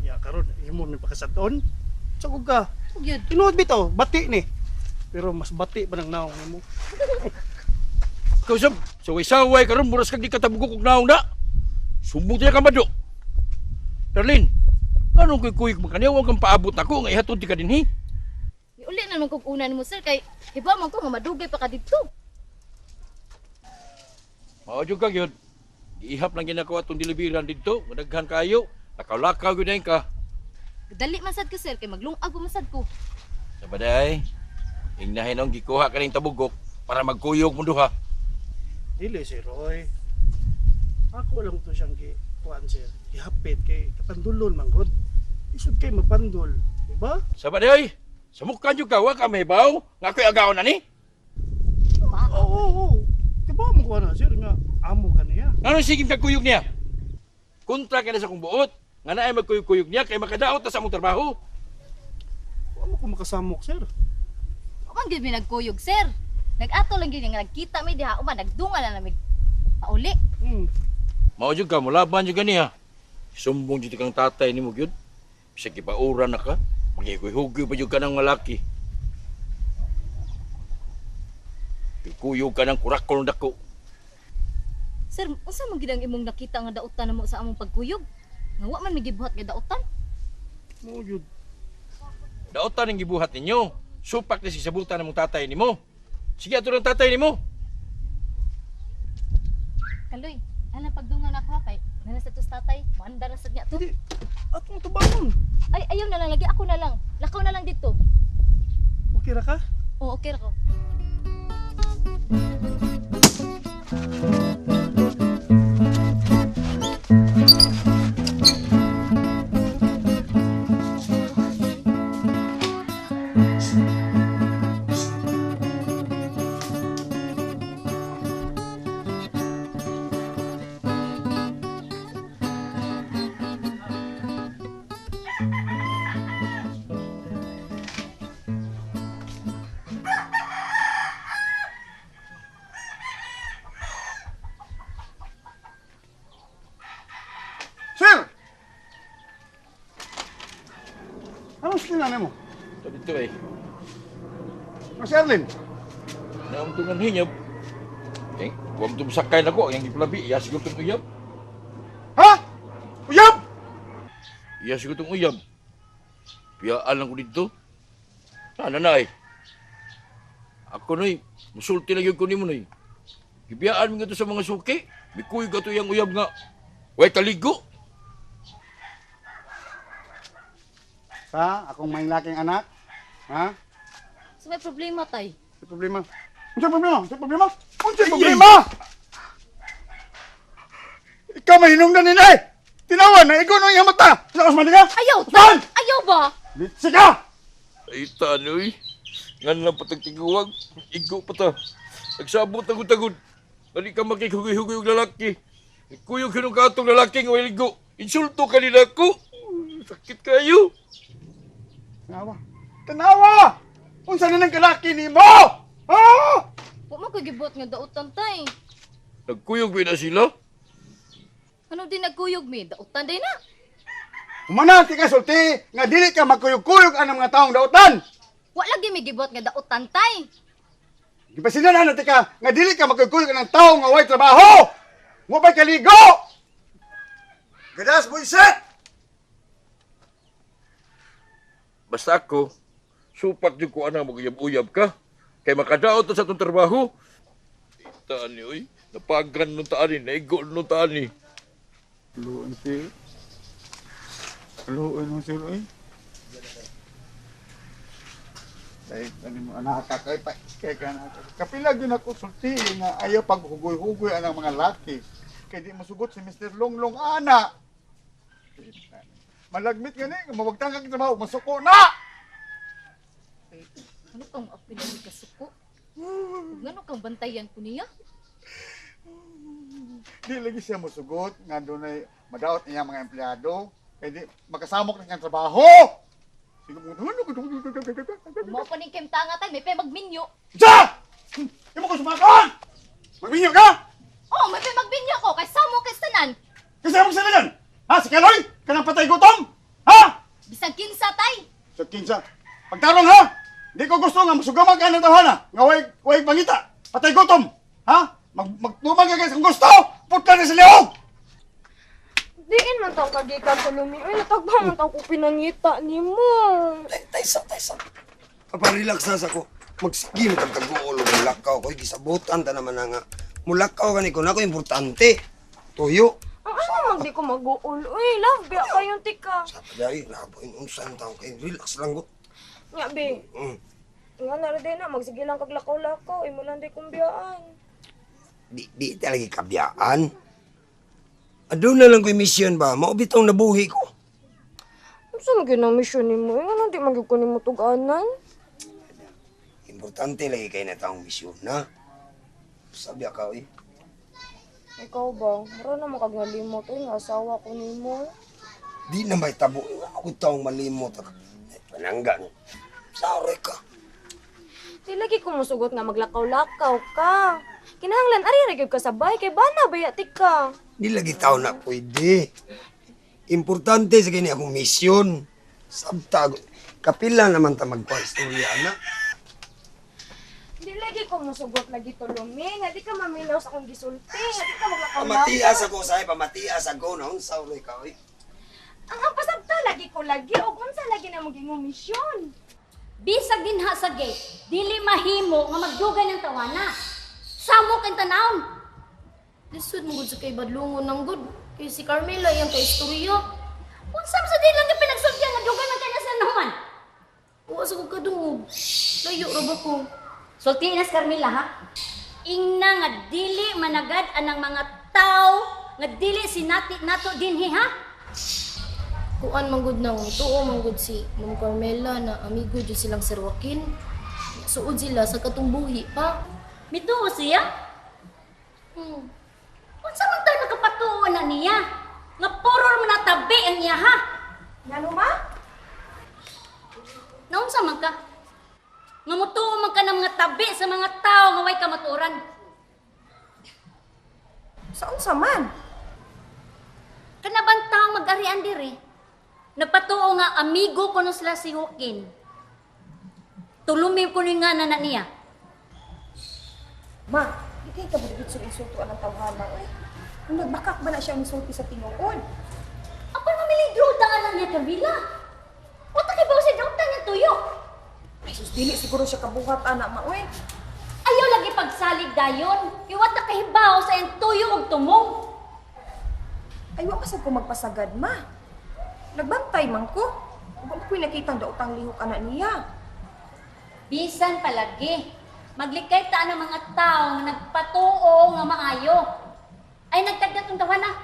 Ya karon imo mi pakasad-on. Tsagog ka. Ug yun. Tinuod bitaw, bati ni. Pero mas bati pa nang naong nimo. Ikaw sab, saway-saway karon buras kag di ka tabugok og naong na. Sumbong tiya ka mado. Darlene, anong kuy-kuyog man kaniya wa kang paabot nako nga ihatod ti ka dinhi. Uli na naman kog una nimo sir kay hiba man ko nga madugay pa ka didto. Mao jud ka gyud. Giihap lang ginakawa atong deliveran didto, daghan kayo. Lakaw-lakaw gyud na ka. Dali man sad ko sir kay maglungag pa man sad ko. Sa baday, ingnahin ang gikuha kaning tabugok para magkuyog mo duha. Dili si Roy. Ako lang to siyang gi kuan sir. Gihapit kay kapandulon man gud. Isod kay mapandol, di ba? Sa baday, samukan jud ka wa ka mahibaw nga ako'y agaon ani. Oo, oo, oo. Di ba mo kuha na sir nga amo ka niya. Ngano sige kag kuyog niya? Kontra ka na sa akong buot. Nga naay magkuyog-kuyog niya kay makadaot na sa among trabaho. Wa mo ko makasamok sir. Wa man gyud mi nagkuyog sir. Nag-ato lang gyud nga nagkita mi diha uma nagdungan na namig pauli. Mao jud ka mulaban jud ganiha. Sumbong jud kang tatay nimo gyud. Bisag gipaura na ka, maghigoy-hugoy pa jud ka ng malaki. Kuyog ka ng kurakol dako. Sir, unsa man gid ang imong nakita nga dautan namo sa among pagkuyog? Nga wa man mi gibuhat nga dautan. Mao jud. Dautan ang gibuhat ninyo. Supak ni sisabutan ng mong tatay nimo. Sige ato ng tatay nimo. Kaloy, alam pagdungan ako ha, kay nana sa tos tatay, maandar na sad niya to. Atong tubangon. Ay, ayaw na lang lagi ako na lang. Lakaw na lang dito. Okay ra ka? Oo, okay ra ko. Sir! Anong sila mo? Ito dito eh. Ano si Erlin? Naamtungan hinyab. Eh, huwag itong sakay na ko. Ang giplabi, iya siguro itong uyab. Ha? Uyab! Iya siguro itong uyab. Piyaan lang ko dito. Sana na eh. Ako noy, musulti lang yun ko nimo noy. Gibiyaan mo nga to sa mga suki. Mikuy ka to yung uyab nga. Way kaligo. Sa akong may laking anak? Ha? So may problema tay. Sa problema? Unsa problema? Unsa problema? Unsa problema? Ikaw mahinungdan ni eh! Tinawan na ikaw nang iyang mata! Sa Osman ka? Ayaw tay. Ayaw ba? Sika! Ay, tanoy. Nga lang patagtiguwag. Igo pa ta. Nagsabot tagod-tagod. Dali ka makikhugoy-hugoy og lalaki. Kuyog hinong katong lalaki nga way ligo. Insulto ka nila ko. Sakit kayo. Tanawa! Tanawa! Unsa na nang kalaki nimo? Ha? Wa man koy gibuhat nga dautan tay. Nagkuyog ba na sila? Ano din nagkuyog mi? Dautan day na. Humana ti ka sulti nga dili ka magkuyog-kuyog ang mga taong dautan. Wa lagi mi gibuhat nga dautan tay. Gipasinan na ti ka nga dili ka magkuyog-kuyog ang taong nga way trabaho. Wa bay kaligo. Gadas buisit! Basta ako, supak jud ko anang maguyab-uyab ka. Kay makadaot ta sa atong trabaho. Taan ni, oy. Napagan nung taan ni, naigo nung taan ni. Luon sir. Luon sir oy. Dahil ano mo anak ka kay pa kay ka anak. Kapila gyud ako sulti nga ayaw paghugoy-hugoy ang mga laki. Kay di masugot si Mr. Longlong ana. Malagmit gani, mawagtang kang trabaho, masuko na. Ano kang apil ni kasuko? Ngano kang bantayan ko niya? Di lagi siya mosugot nga dunay madaot niya mga empleyado. Kay di makasamok na siyang trabaho. Sige mo. Mao pa ning kemtanga tay, may pay magminyo. Sa! Imo ko sumakon! Magminyo ka! Oh, may pay magminyo ko kay samo kay tanan. Kasi mo sila dyan! Ha? Si Kaloy? Kanang patay gutom? Ha? Bisag kinsa tay. Sa kinsa. Pagtarong ha! Di ko gusto nga masugaman ka ng tawhana. Nga way pangita. Patay gutom. Ha? Magtumang ka guys kung gusto! Putla na sa liog! Diin man tang kagikan Tulumi. Uy, natagba man tang ko pinangita nimo. Taysa, taysa. Paparelax na sa ko. Magsige mo tag tag-uolo mulakaw ko. Gisabutan ta naman na nga. Mulakaw ka ni ko na ko importante. Tuyo. Ang ano man di ko mag-uul. Uy, love biya kayong tika. Sabi nabuin unsan taong kay relax lang ko. Nya be. Nga na din na magsige lang kag lakaw-lakaw, imo lang di kong biyaan. Di talaga kabiyaan. Aduna lang ko'y mission ba? Mao bitong nabuhi ko. Unsa man gyud ang mission nimo? Eh, ngano di man gyud ko nimo tug-anan? Importante lagi kay na taong misyon, na. Sabi ka, eh. Ikaw ba? Mura na man kag nalimot uy nga asawa ko nimo. Di na may tabo. Ako taong malimot. Ay, panangga, no. Sorry ka. Di lagi ko musugot nga maglakaw-lakaw ka. Kinahanglan ari ra gyud ka sa bay kay bana baya ti ka. Di lagi tao na pwede. Importante sa kini akong misyon. Sabta, kapila naman ta magpa-istorya, ana. Di lagi ko musugot lagi Tolome nga di ka mamilaw sa akong gisulti, nga di ka maglakaw-lakaw. Pamatias ako sa pamatias ako na unsa uloy ka oy. Ang pasabta lagi ko lagi og unsa lagi na mong gingong misyon. Bisag dinha sa gate, dili mahimo nga magdugay ng tawana. Samok ang tanawon. Lisod mo gud sa kay badlungon ng gud. Kay si Carmela iyang kaistorya. Unsa man sa di lang ka pinagsultihan nga dugay man kanya sa naman. Wa sa kog kadungog. Layo ra ba ko? Sultiin na si Carmela ha. Ingna nga dili managad anang mga tao nga dili sinati nato dinhi ha. Kuan man gud nang tuo man gud si Ma'am Carmela na amigo jud silang Sir Joaquin. Suod sila sa katong buhi pa. Mituo siya? Unsa man tayo nakapatuo na niya? Nga puro man natabi ang iya ha. Ngano ma? Naunsa man ka? Nga mutuo man ka ng mga tabi sa mga tao nga way kamatuoran. Sa unsa man? Kanabang taong mag-arian diri? Nagpatuo nga amigo ko no sila si Joaquin. Tulumi ko ni nga na niya. Ma, di kay kabudbud sa insulto anang tawhana oy. Kung nagbakak ba na siya ang insulti sa tinuod? Apan mamili druta nga niya Carmela. Wata kay bawo sa druta niya tuyo. Ay sus, dili siguro siya kabuhat ana ma oy. Ayaw lagi pagsalig dayon. Iwata kay hibaw sa iyang tuyo og tumong. Ay wa pasad ko magpasagad ma. Nagbantay man ko. Wa man ko'y nakitang daotang lihok ana niya. Bisan palagi. Maglikay ta ang mga tao nga nagpatuo nga maayo. Ay nagtagdat ang tawana.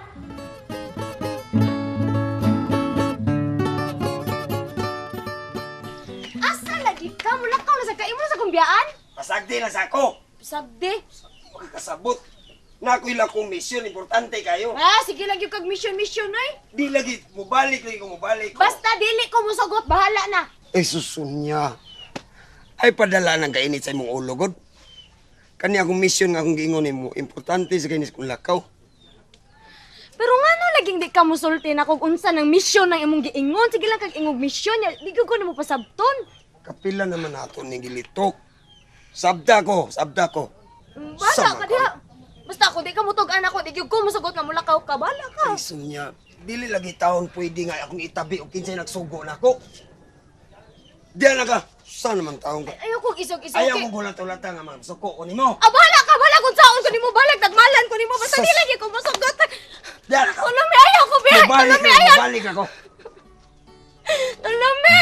Asa lagi ka? Mulakaw na sa kaimo sa kumbiyaan? Pasagdi na sa ako. Sagdi. Makakasabot. Na ako'y lakong misyon, importante kayo. Ah, sige lang yung kag mission-mission oy. Di lagi, mubalik lagi ko, mubalik ko. Basta dili ko musugot, bahala na. Ay, susunya. Ay, padala ng kainit sa imong ulo, god. Kani akong misyon nga akong giingon nimo, importante sa kainis kong lakaw. Pero nga no laging di ka musulti na kung unsa ng misyon ng imong giingon. Sige lang kag ingog misyon, ya, di ko na mo pasabton. Kapila naman nato ni gilitok. Sabda ko, sabda ko. Bahala Sama ka diha. Basta ako di ka mutug-an ako, di gyud ko musugot nga mulakaw ka, bahala ka. Ay, sunya. Dili lagi taon pwede nga akong itabi o kinsay nagsugo na ako. Diyan na ka. Saan naman taon ka? Ayaw kong isog-isog. Ayaw mo gulat-ulata nga mga suko ko nimo. Ah, bahala ka, bahala kung saon ko nimo, bahala tagmalan ko nimo, basta Sus. di lagi ko musugot. Diyan na ka. Tulami, ayaw ko biya. Mubalik Tulami, ako, ayaw. mubalik ako. Tulami!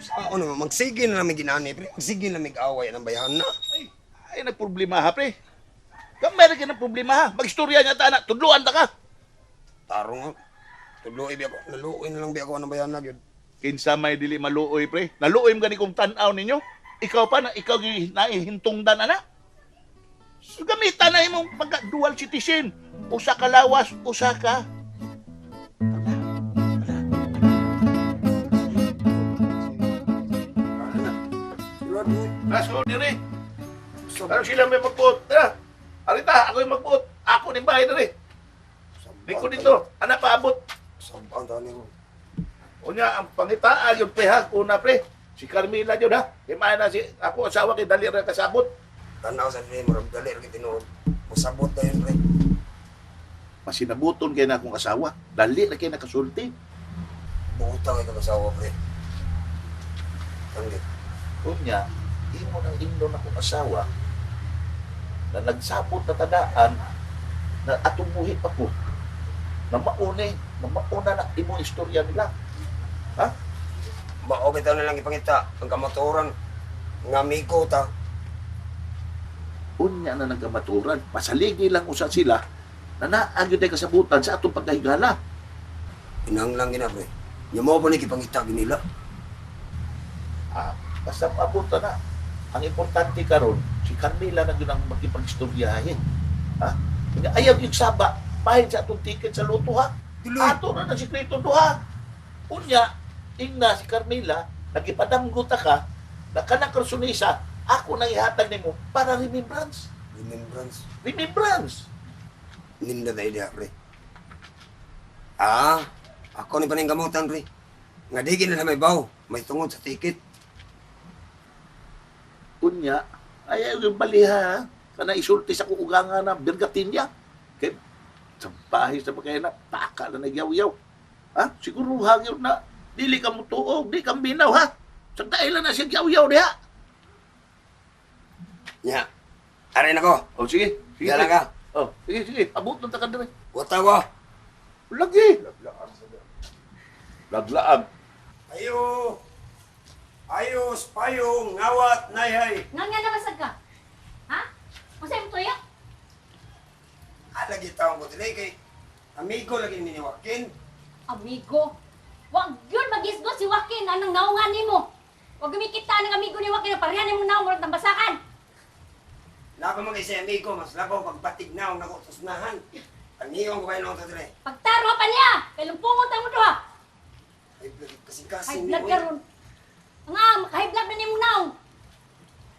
Sao naman, magsige na namin ginani, pre. Magsige na namin away ng bayan na. Ay, nagproblema ha, pre. Kung meron ka ng problema ha, magstorya niya ta na, tudluan ta ka. Tarong ha. Tudluoy biya ako, naluoy na lang biya ako ng bayan na gyud. Kinsa may dili maluoy, pre. Naluoy mo gani kong tan-aw ninyo. Ikaw pa na, ikaw naihintungdan, ana. So, gamitan na imong pagka dual citizen. Usa ka lawas, usa ka. Raso, dire. Ano sila may magpuot? Tara. Arita, ako yung magpuot. Ako ni bahay dire. Di ko dito. Anak paabot. Sabang taon niyo. Unya, ang pangitaan yung pre ha. Una pre. Si Carmela yun ha. Di na si ako asawa kay dali ra kasabot. Tanaw sa dire, murag dali ra tinuod. Musabot na yun, pre. Masinabuton kay na akong asawa. Dali ra kay nakasulti. Buta kay kag asawa, pre. Tanggit. Unya, imo nang ingnon akong asawa na nagsabot na tadaan na atong buhi pa ko na maune, na mauna na imong istorya nila. Ha? Mao bitaw na lang ipangita ang kamatuoran nga amigo ta. Unya na ng kamatuoran. Pasaligi lang usa sila na naa gyud kasabutan sa atong pagkahigala. Inang lang gina, pre. Nya mao pa ni gipangita ginila. Ah, basta paabot na. Ang importante karon si Carmela na gyud ang makipagstoryahin. Ha? Nga ayaw yung saba, pahit sa atong ticket sa luto ha. Ato na ng sikreto duha. Unya, ingna si Carmela, nagipadamgo ta ka, na kanang karsunisa, ako nang ihatag nimo para remembrance. Remembrance. Remembrance. Ninda na idea, pre. Ah, ako ni paning gamutan, pre. Nga di gina na may baw, may tungod sa ticket. Unya, ayaw yung baliha ha. Kana isulti sa kuugangan na birgatinya. Kay sa bahay sa pagkaya na, taka na nagyaw-yaw. Ha? Siguro hangyo na, dili ka mutuog, di ka binaw ha. Sa dailan na siya yaw-yaw diha. Nya, aray na ko. Oh, sige. Sige. Dala ka. Oh, sige, sige. Abot lang ta ka dire. Watawa. Lagi. Laglaag. Ayo. Ayos, payong, ngawat, nayhay. Nga nga naman sad ka. Ha? Unsa imong tuyo? Alagi taong ko dili kay amigo lagi ni Joaquin. Amigo. Wag yun magisgo si Joaquin anang naungan nimo. Wag gumikita ng amigo ni Joaquin na pareha nimong naong murag tambasakan. Laban man kay sa amigo, mas labaw pagbatig na ang nakutusnahan. Amigo ko kayo noon sa dire. Pagtaro pa niya, kay lumpungon ta mo duha. Ay, kasing-kasing High blood karon. Nga, maka-high blood na nimong naong.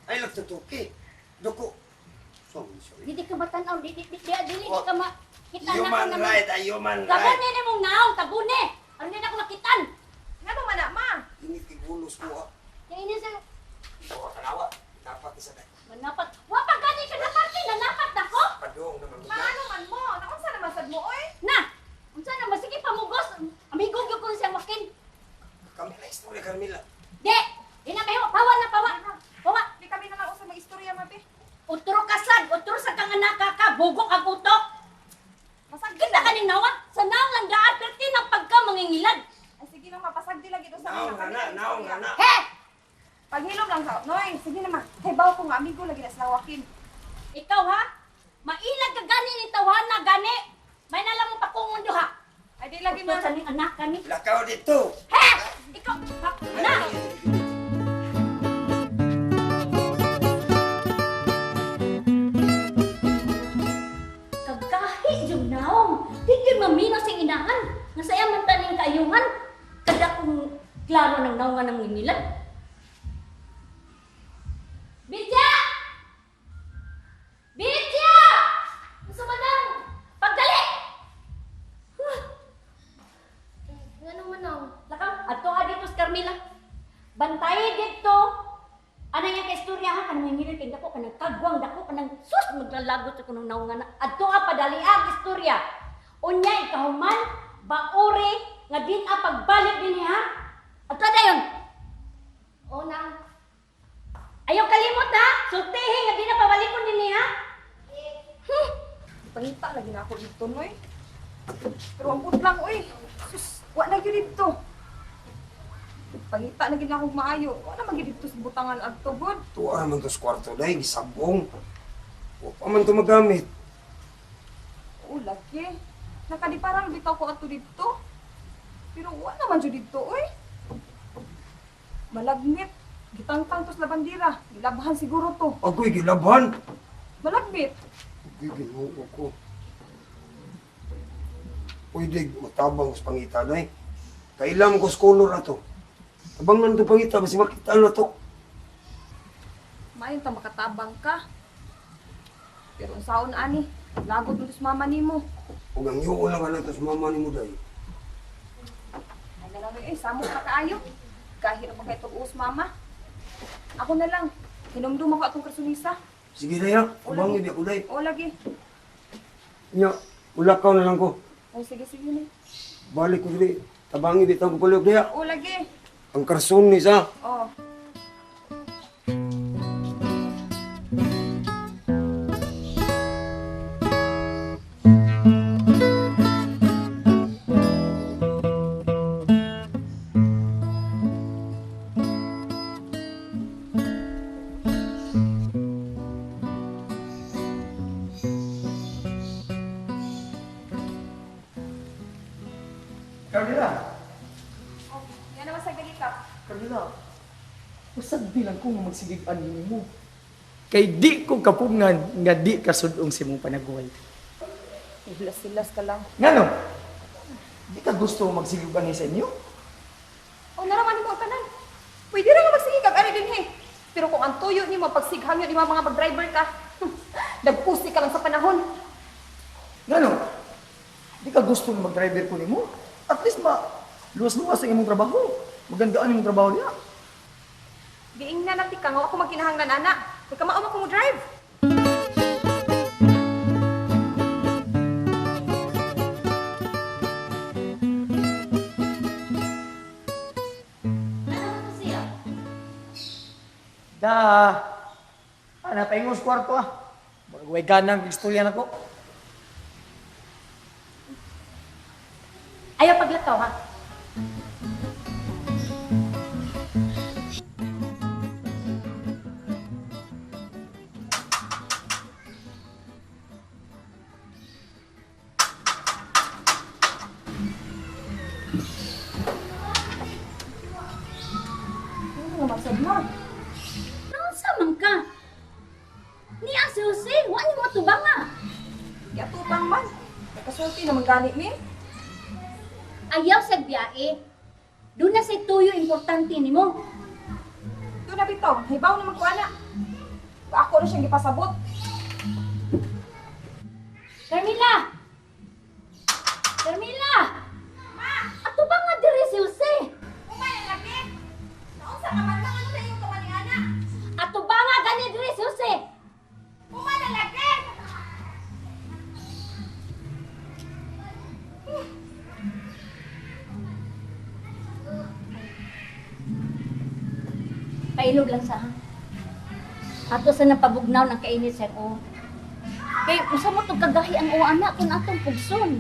Ay, lagtutuki. Duko. Sorry, sorry. Dili ka matanaw, di di di di dili di ka ma kita na Human ka right, ay human right. Tabuni nimong naong, tabuni. Aron di na ako makitan. Ngano man na, ma? Init kay gulos ko, ah. Kaya ini sa Oo, tanawa. Dapat isa na. manapat. Wa pa gani ka naparte, nanapat nako. Padong naman. Maano man mo? Naunsa naman sad mo, oy? Na. Unsa na masige pamugos? Amigo gyud ko siya Joaquin. Kami na istorya, Carmela. Di, di na kayo pawa na pawa. Pawa. Di kami na lang usa mag-istorya, ma, be. Utro kasad, utro sa kang anak ka, bugok ang utok. Masagdi Kita kaning nawa, sa naong lang daan, perti ng pagka mangingilad. Ay, sige na, mapasagdi lagi do sa Naong kami na, naong na. He! Paghilom lang sa, Noy, sige na ma. Kay bawo ko nga amigo lagi na sa Joaquin. Ikaw ha? Mailag ka gani ni tawhana gani. May nalang mo pakungon duha. Ay, di lagi Utro ma. sa ning anak kani. Lakaw dito. He! Ikaw, ha? Na! Kagahi yung naong. Di yun mamino sa inahan. Nga saya man taning kaayuhan. Kada kong klaro ng naungan ng nginilan. Bidya! Bidya! Gusto ba nang? Pagdali! Huh. Nga naman ang Lakaw, adto ka dito sa Carmela. Bantay dito. Ano nga kay istorya ha? Kanang ngingilid kay dako, kanang kagwang dako, kanang sus, maglalagot sa kunong naungan na. Adto ka padali ang istorya. Unya ikahuman, bauri, nga din a pagbalik din ha. Adto dayon. O nang Ayaw kalimot ha. Sultihi nga di na pabalikon din ha. Pangita lagi na ako dito, Noy. Pero ang lang, oy. Sus, wa na gyud dito. Pangita na gyud na akong maayo. Wa na man gyud dito sa butangan adto gud. Tuwa naman to sa kwarto, day. Gisabong. Wa pa man to magamit. Oo, lagi. Nakadiparang bitaw ko ato dito. Pero wa naman jud dito, oy. Malagnit. Gitangtang tos la bandira. Gilabhan siguro to. Agoy, gilabhan. Malagbit. Agoy, ginoo ko. Pwede, matabang ko sa pangita, day. Kailan ko sa color na to. Tabangan to pangita, basi makita na to. Maayon ta makatabang ka. Pero unsaon ani? Lagot mo tos mama nimo. Huwag ang yuo lang ka na to sa mama ni mo, day. Ay na lang, eh, samok na kaayo. Kahit pa kay tug-us mama. Ako na lang. Hinumdum ako atong karsunisa. Sige, day, ha. Tabangin di ako, day. O lagi. Nya, ulakaw na lang ko. O sige sige ni. Balik ko dili. Tabangin di tang kupalog diha. O lagi. Ang karson ni sa. O. Carmela! O, yan naman sa galita. Carmela, usag bilang ko nga magsigig-an mo. Kay di ko kapungan nga di ka sudong si mong panagway. Hilas-hilas ka lang. Ngano? Di ka gusto magsigog ani sa inyo? O naraman nimo ang tanan. Pwede ra nga magsige kag ari dinhi. Pero kung ang tuyo nimo pagsighang yun nimo mga mag-driver ka, nagpusi ka lang sa panahon. Ngano? Di ka gusto mag-driver ko nimo? At least ma luwas-luwas ang imong trabaho. Magandaan imong trabaho niya. Giingnan na ti ka nga ako magkinahanglan ana. Kay kamao man ko mo drive. Ano to siya? Da. Ana paingon sa kwarto ah. Murag way ganang istorya nako. Ayaw paglakaw ha. Ano naman sad mo? Naunsa man ka? Ni si Jose, wa ni mo tubang ah. Giatubang man. Nakasulti naman gani mi. Ayaw sa biyahe. Doon na sa tuyo importante nimo. Doon na bitaw, hibaw naman ko ana. Ako na siyang gipasabot. Carmila! Carmila! Ma! Ato ba nga diri si Jose? Umay lagi. Naunsa ka man lang ano sa iyong tuman ni ana? Ato ba nga gani diri si Jose? Umay na lagi. Pailog lang sa ha. Ato sa napabugnaw ng kainit sa o. Kay usa mo tong kagahi ang uwa anak kung atong pugson.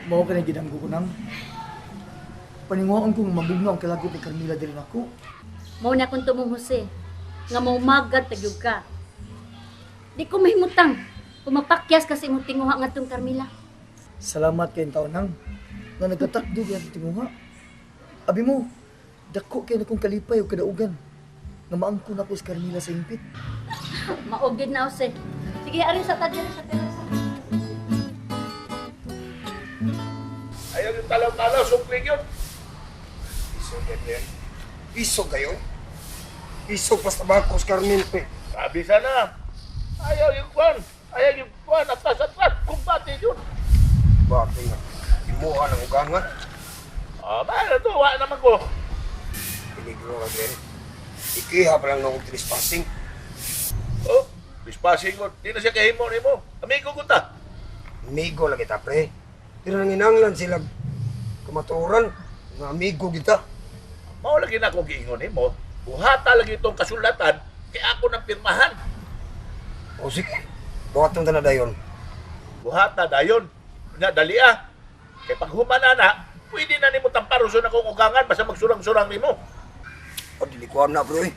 Mao ka na gidanggo ko nang. Paninguhaan ko nga mabugnaw ang kalagot ni Carmila diri nako. Mao na akong tumong Jose nga maumagad tagyog ka. Di ko mahimutang pumapakyas kasi imong tinguha ngadtong Carmila. Salamat kay taon nang nga nagkatakdo gyud ang tinguha. Abi mo, dako kay na kong kalipay ug kadaugan nga maangkon ako sa Carmila sa impit. Maugid na Jose. Sige, ari sa ta diri sa terasa. Ayaw yung talaw-talaw, sukling yun. Isog yan yan. Isog kayo? Isog pa sa tabako sa Carmen, pre. Sabi sana, ayaw yung kwan. Ayaw yung kwan, atras-atras, kumbate yun. Bakit nga? Imuha ng ugangan. Ah, ba, natuwa naman ko. Peligro ka, Glenn. Ikiha pa lang nung trespassing. Oh, dispasing ko. Di na siya kahimo nimo. Amigo ko ta. Amigo lang kita, pre. Pero nanginanglan sila kamaturan. Nga amigo kita. Mao lagi na akong giingon nimo. Buhata lagi itong kasulatan kay ako nang pirmahan. O sige, buhaton ta na dayon. Buhata dayon. Nya dali ah. Kay pag humana na, pwede na nimo tamparuson akong ugangan basta magsurang-surang nimo. O, dili ko na, pre.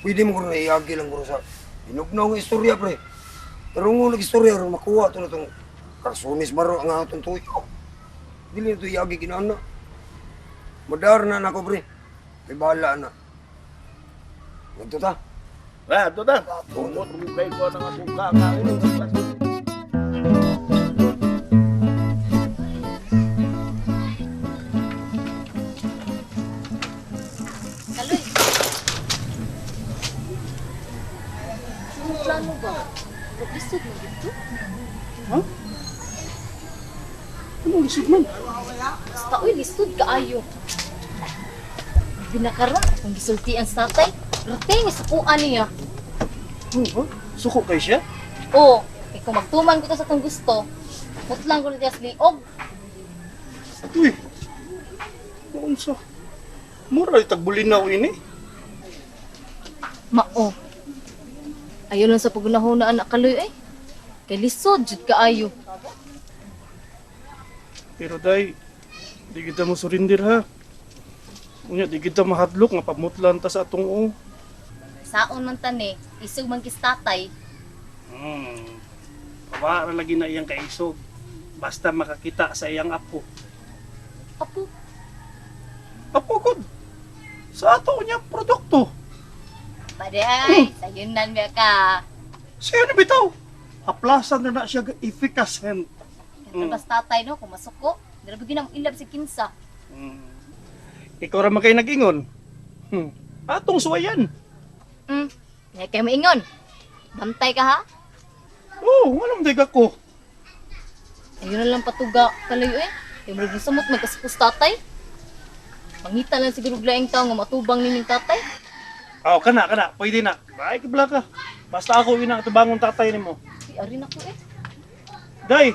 Pwede mo ko na iagi lang ko sa inugnaw nga istorya, pre. Pero nga nag-istorya, ron makuha ito na itong karsunis baro ang atong tuyo. Dili na ito iagi kinana. Madar na nako, pre. May bahala na. Ganito ta. Na, ito na. Tumot mo kay ko ng akong kakain. Kaloy. Anong plano ba? Lisod mo dito? Ha? Anong lisod man? Basta uy, lisod kaayo. Binakara, kung gisultian sa tatay, rating sa kuan niya. Huh? Suko kay siya? Oo, kay kung magtuman ko to sa tong gusto, mutlang ko na sa liog. Uy! Unsa? Mura tagbulinaw ini. Mao. Ayaw lang sa pagunahon na anak kaloy eh. Kay lisod jud kaayo. Pero day, di kita mo surinder ha. Unya, di kita mahadlok nga pamutlan ta sa atong o. Saon man tani, isog man kis tatay. Pawa ra lagi na iyang kaisog. Basta makakita sa iyang apo. Apo, Apo gud. Sa ato niya produkto. pare ay, sayunan biya ka. Siya na bitaw. Aplasan na na siya efficacent. Mm. Tatay no, kung masuko, grabe gyud na inlove si Kinsa. Ikaw ra man kay nag-ingon. Atong suwayan. Nga kay moingon. Bantay ka ha? Oo, oh, alam day ako. Ayun na lang patuga kalayo eh. Yung murag samot magkaspos tatay. Mangita lang siguro og laing tao nga matubang nining tatay. Oh, kana kana, pwede na. Ay, kabla ka. Basta ako ina tubangon tatay nimo. Uy, ari na ko eh. Day.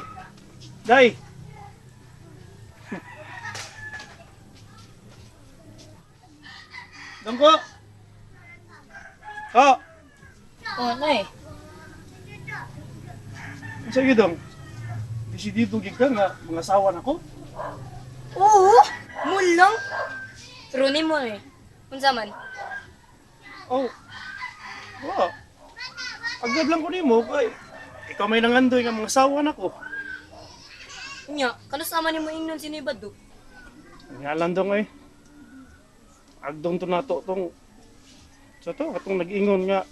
Day. Dongko. Oh, Oh, nay. sige dong. Desidido gid ka nga mga asawa nako. Oo, mulang. Pero nimo eh. Unsa man? Oh. Wa. Agad lang ko nimo kay ikaw may nangandoy nga mga asawa nako. Unya, kanus naman nimo ingnon si Noy Bado? Ngalan dong eh. Agdong to nato tong sa to katong nag-ingon nga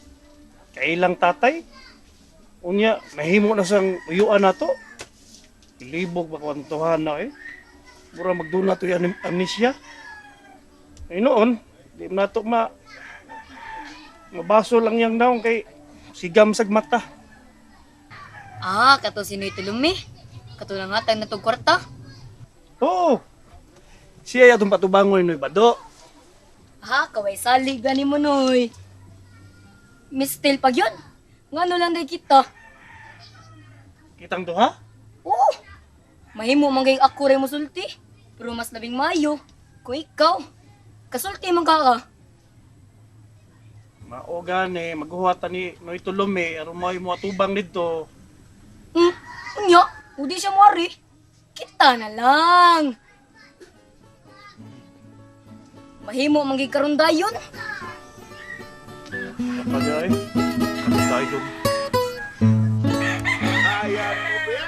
kailang tatay. Unya mahimo na sang uyuan nato. Libog ba kwantuhan na eh. Mura magduna to yan amnesia. Ay noon, di nato ma mabaso lang yang naong kay sigam sag mata. Ah, kato si Noy Tulumi. Kato na nga tag natog kwarta. Oo. Siya atong patubangon Noy Bado. Ha, kaway salig gani mo Noy. Mistil pag yun. Ngano lang day kita. Kitang duha? Oo. Mahimo man kay ako ray mosulti. Pero mas labing mayo kung ikaw. Kasulti man ka ka. Mao gani maghuwata ni Noy Tulumi aron mo mo atubang didto. Unya, udi siya moari. Kita na lang. Mahimo man gid karon dayon. Kapag ay, tayo. Ayan mo ba?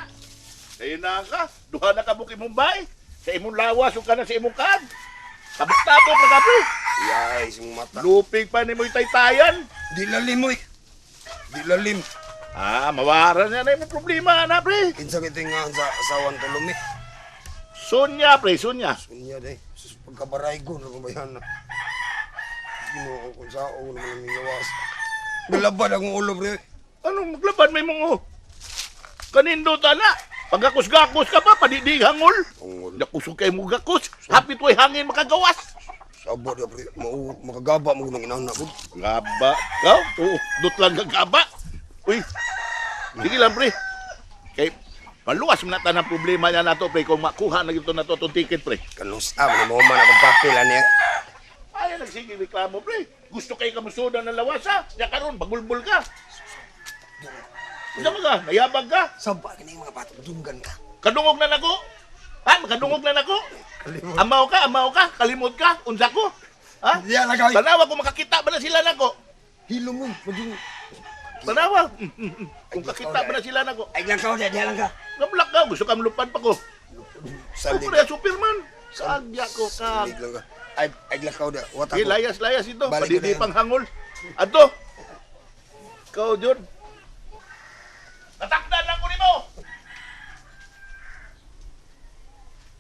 Kayo na ka. Duha na ka buki Mumbai. Sa imong lawas ug kana sa imong kag. Tabok-tabok na ka, pre. Yay, sa mong mata. Lupig pa ni mo taytayan. Di lalim, oy. Di lalim. Ah, mawaran na na imong problema na, pre. Kinsa kitingahan sa asawan Tulumi? Sonya, pre, Sonya. Sonya, day. Sus, pagkabaray ko, na na. Ginoo ko sa ako naman ang gawas. Nalabad akong ulo, pre. Anong maglaban may mong oh? Kanindo ta na. Pagakos-gakos ka pa, padidig hangol. Nakusog kay mo gakos. Hapit way hangin makagawas. Sabot ya, pre. Makagaba mo ng inahan na ko. Gaba? Ikaw? Oo, dot lang gagaba. Uy, sige lang, pre. Kay, paluwas man na ng problema niya nato, pre, kung makuha na gito na to itong ticket, pre. Kanus, ah, mo man akong papel, ani. Ay, nagsige reklamo, pre. Gusto kay kamusudan ng lawas, ha? Ya karon bagulbul ka. Unsa man ka? Nayabag ka? Saba ka na yung mga bata, madunggan ka. Kadungog na nako. Ha? Makadungog na nako. Amaw ka, amaw ka, kalimot ka, unsa ko. Ha? Diya lang kay. Tanawa kung makakita ba na sila nako. Hilo mo, madung. Tanawa. Kung kakita ba na sila nako. Ay lang ka, diya lang ka. Nablak ka, gusto ka malupad pa ko. Salig. Ako Superman. Sagya ko ka. Salig lang ka. Ay, ay lang ka, diya. Wata Eh, ko. layas, layas ito. Balik ko Padidi na yan. pang hangol. Ato. Ikaw, Jun. Natakdan lang ko nimo.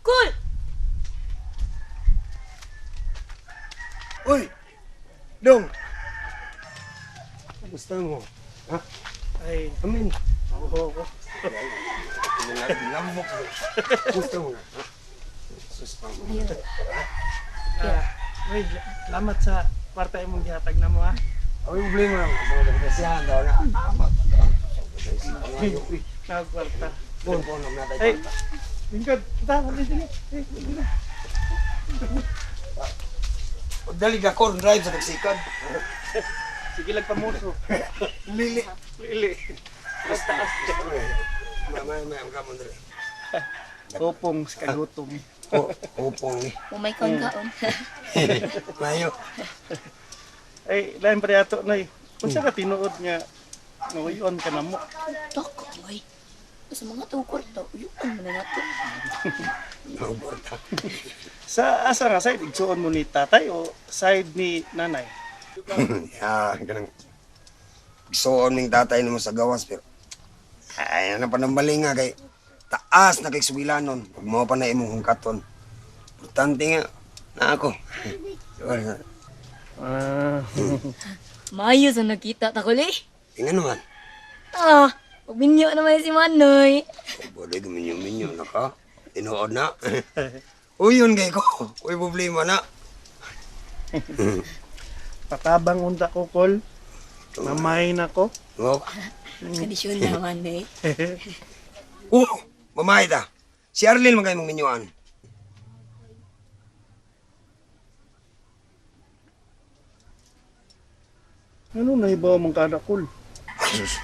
Cool. Uy! Dong! Kamusta mo? Ha? Ay, Amin. oo ko. Lambok mo. Kamusta mo? Ha? Sus, pa mo. Uy, salamat sa kwarta imong gihatag na mo ha. Ay, problema lang. Mga nagkasihan daw na. Nagkwarta. Bon, bon, natay Ay, lingkod, kita, dali, dali. Eh, dali. Pagdali ka, corn drive sa tagsikad. Sige lang pamuso. Lili. Lili. Basta. Mamaya, mamaya, kamon dre. Kupong sa kagutom. Kupong ni. Umay kaon kaon. Mayo. Ay, lain pa ato nay. Unsa ka tinuod nga nauyon ka na mo? Tok, oy. Sa mga tao kwarta, uyuan man na nato. Kwarta. Sa asa nga side igsuon mo ni tatay o side ni nanay? Ya, ganang. Igsuon ning tatay nimo sa gawas pero Ay, ano pa nang balinga kay taas na kay sugilanon. Ug mao pa na imong hungkaton. Importante nga na ako. Sorry. Ah. Maayo sa nakita ta kuli. Tingnan naman. Ah, pagminyo naman si Manoy. Bodoy guminyo-minyo na ka. Tinuod na. Uy, yun kay ko. Uy, problema na. Patabang unta ko, Kol. Mamay na ko. Oh. Kondisyon na, Manoy. Oo, mamahay ta. Si Arlene man kayo mong minyuan. Ano nahibaw mong kada, Kol? Jesus.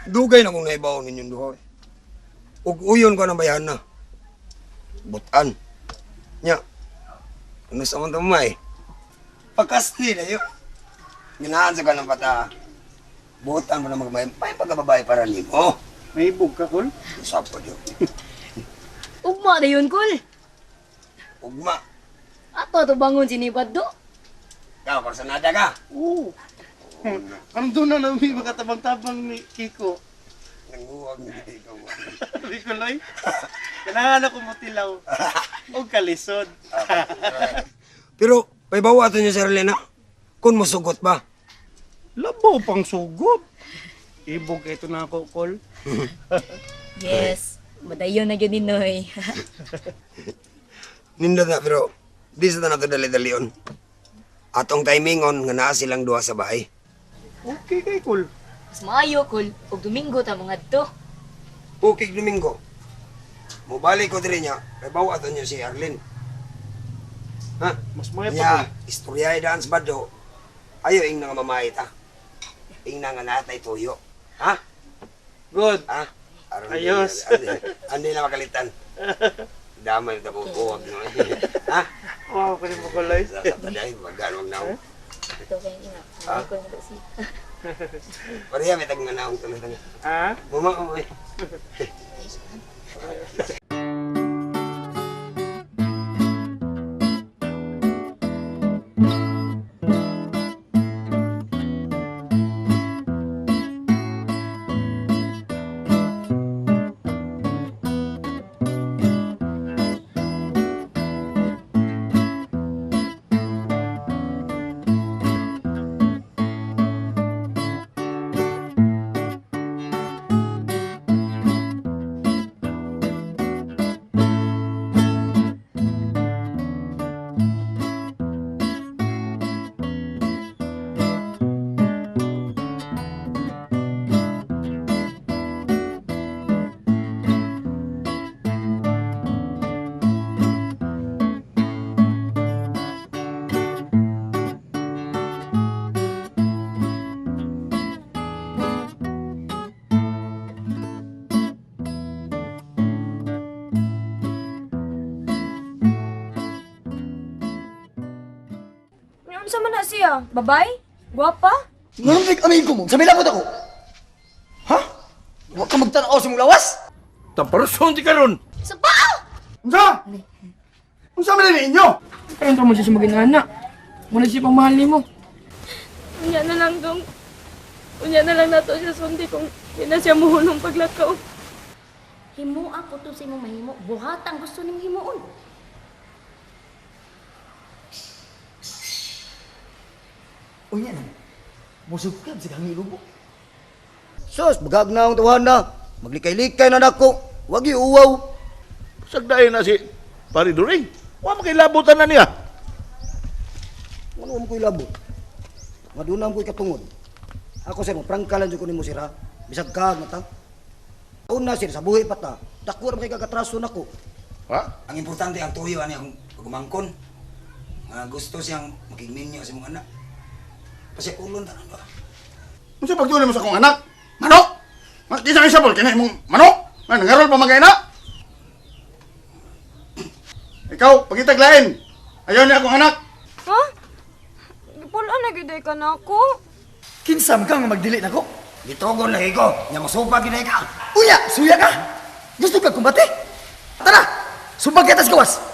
Dugay na kong naibaw ninyong duha. eh. Ug uyon ko ng bayan na. Butan. Nya. Ano sa man tumay? Pagkasli na yun. Ginaan sa kanang bata. Butan mo na magmay. May pagkababae para nimo. Mahibog ka, Kol? Usap pa yun. Ugma na yun, Kol. Ugma. Ato to bangon si Nibaddo. Ikaw, korsanada ka. Oo. Ang doon na namin makatabang-tabang ni Kiko. Nanguwag ni Kiko. Nikolay, kailangan ako mutilaw. O kalisod. Pero, may bawa ato niya, Sir Elena. Kung musugot ba? Labaw pang sugot. Ibog ito na ako, Kol. Yes, madayon na gyud ni Noy. Nindot na, pero di sa na ito dali-dalion. Atong timingon nga naa silang duha sa bahay. Okay kay Kol. Mas maayo, Kol. Og Domingo ta mga to. Okay, Domingo. Mubalik ko diri niya, kay bawa ato niya si Arlene. Ha? Mas maayo pa, Niya, Kol. istorya daan sa bado. Ayo ing nga mamahit ha. Ing nga natay tuyo. Ha? Good. Ha? Aron Ayos. Andi na makalitan. Damay ta ko kuwag no. Ha? Wow, kaya mo, Koloy. Sa taday, magaan wag naong. Ito kay ina. Ha? Ko na si. Pareha may tag nga naong tuloy tanga. Ha? Mama, oy. Unsa man na siya? Babay? Gwapa? Nganong dik amigo mo? Sabi labot ako. Ha? Wa ka magtan-aw sa imong lawas? Tamparuson di karon. Sa paa! Unsa? Unsa man ni inyo? Karon pa mo siya sa maginana. Muna siya pang mahal nimo. Unya na lang dong. Unya na lang nato siya sundi kung di na siya muhulong paglakaw. Himua ko to sa imong mahimo. Buhat ang gusto nimong himuon. Unya na. Musugkab sa kang ilubo. Sus, bagag na akong tawahan na. Maglikay-likay na nako. Wag uwaw. Sagdain na si Pare During. Wa makilabutan na niya. Ano mo ko'y labot? Nga doon na ko'y katungod. Ako sir, maprangkalan dyan ko nimo sir ha. Bisag kag na ta. Una sir, sa buhi pa ta. Dako ra kay kagatraso nako. Ha? Ang importante ang tuyo ani akong pagumangkon. Nga gusto siyang makigminyo sa imong anak. Kasi kulon tanan ba? Unsa pagdulay mo sa akong anak? Manok! Di sa isabol kini imong manok. Man nangarol pa magay na. Ikaw, pagitaglain. Ayaw niya akong anak. Ha? Gipul-an na gyud ka na ako. Kinsa man ka nga magdili nako? Gitugon lagi ko, nya mosupa gid ka. Unya, suya ka. Gusto ka kumbate? Tara, sumbag kita sa gawas.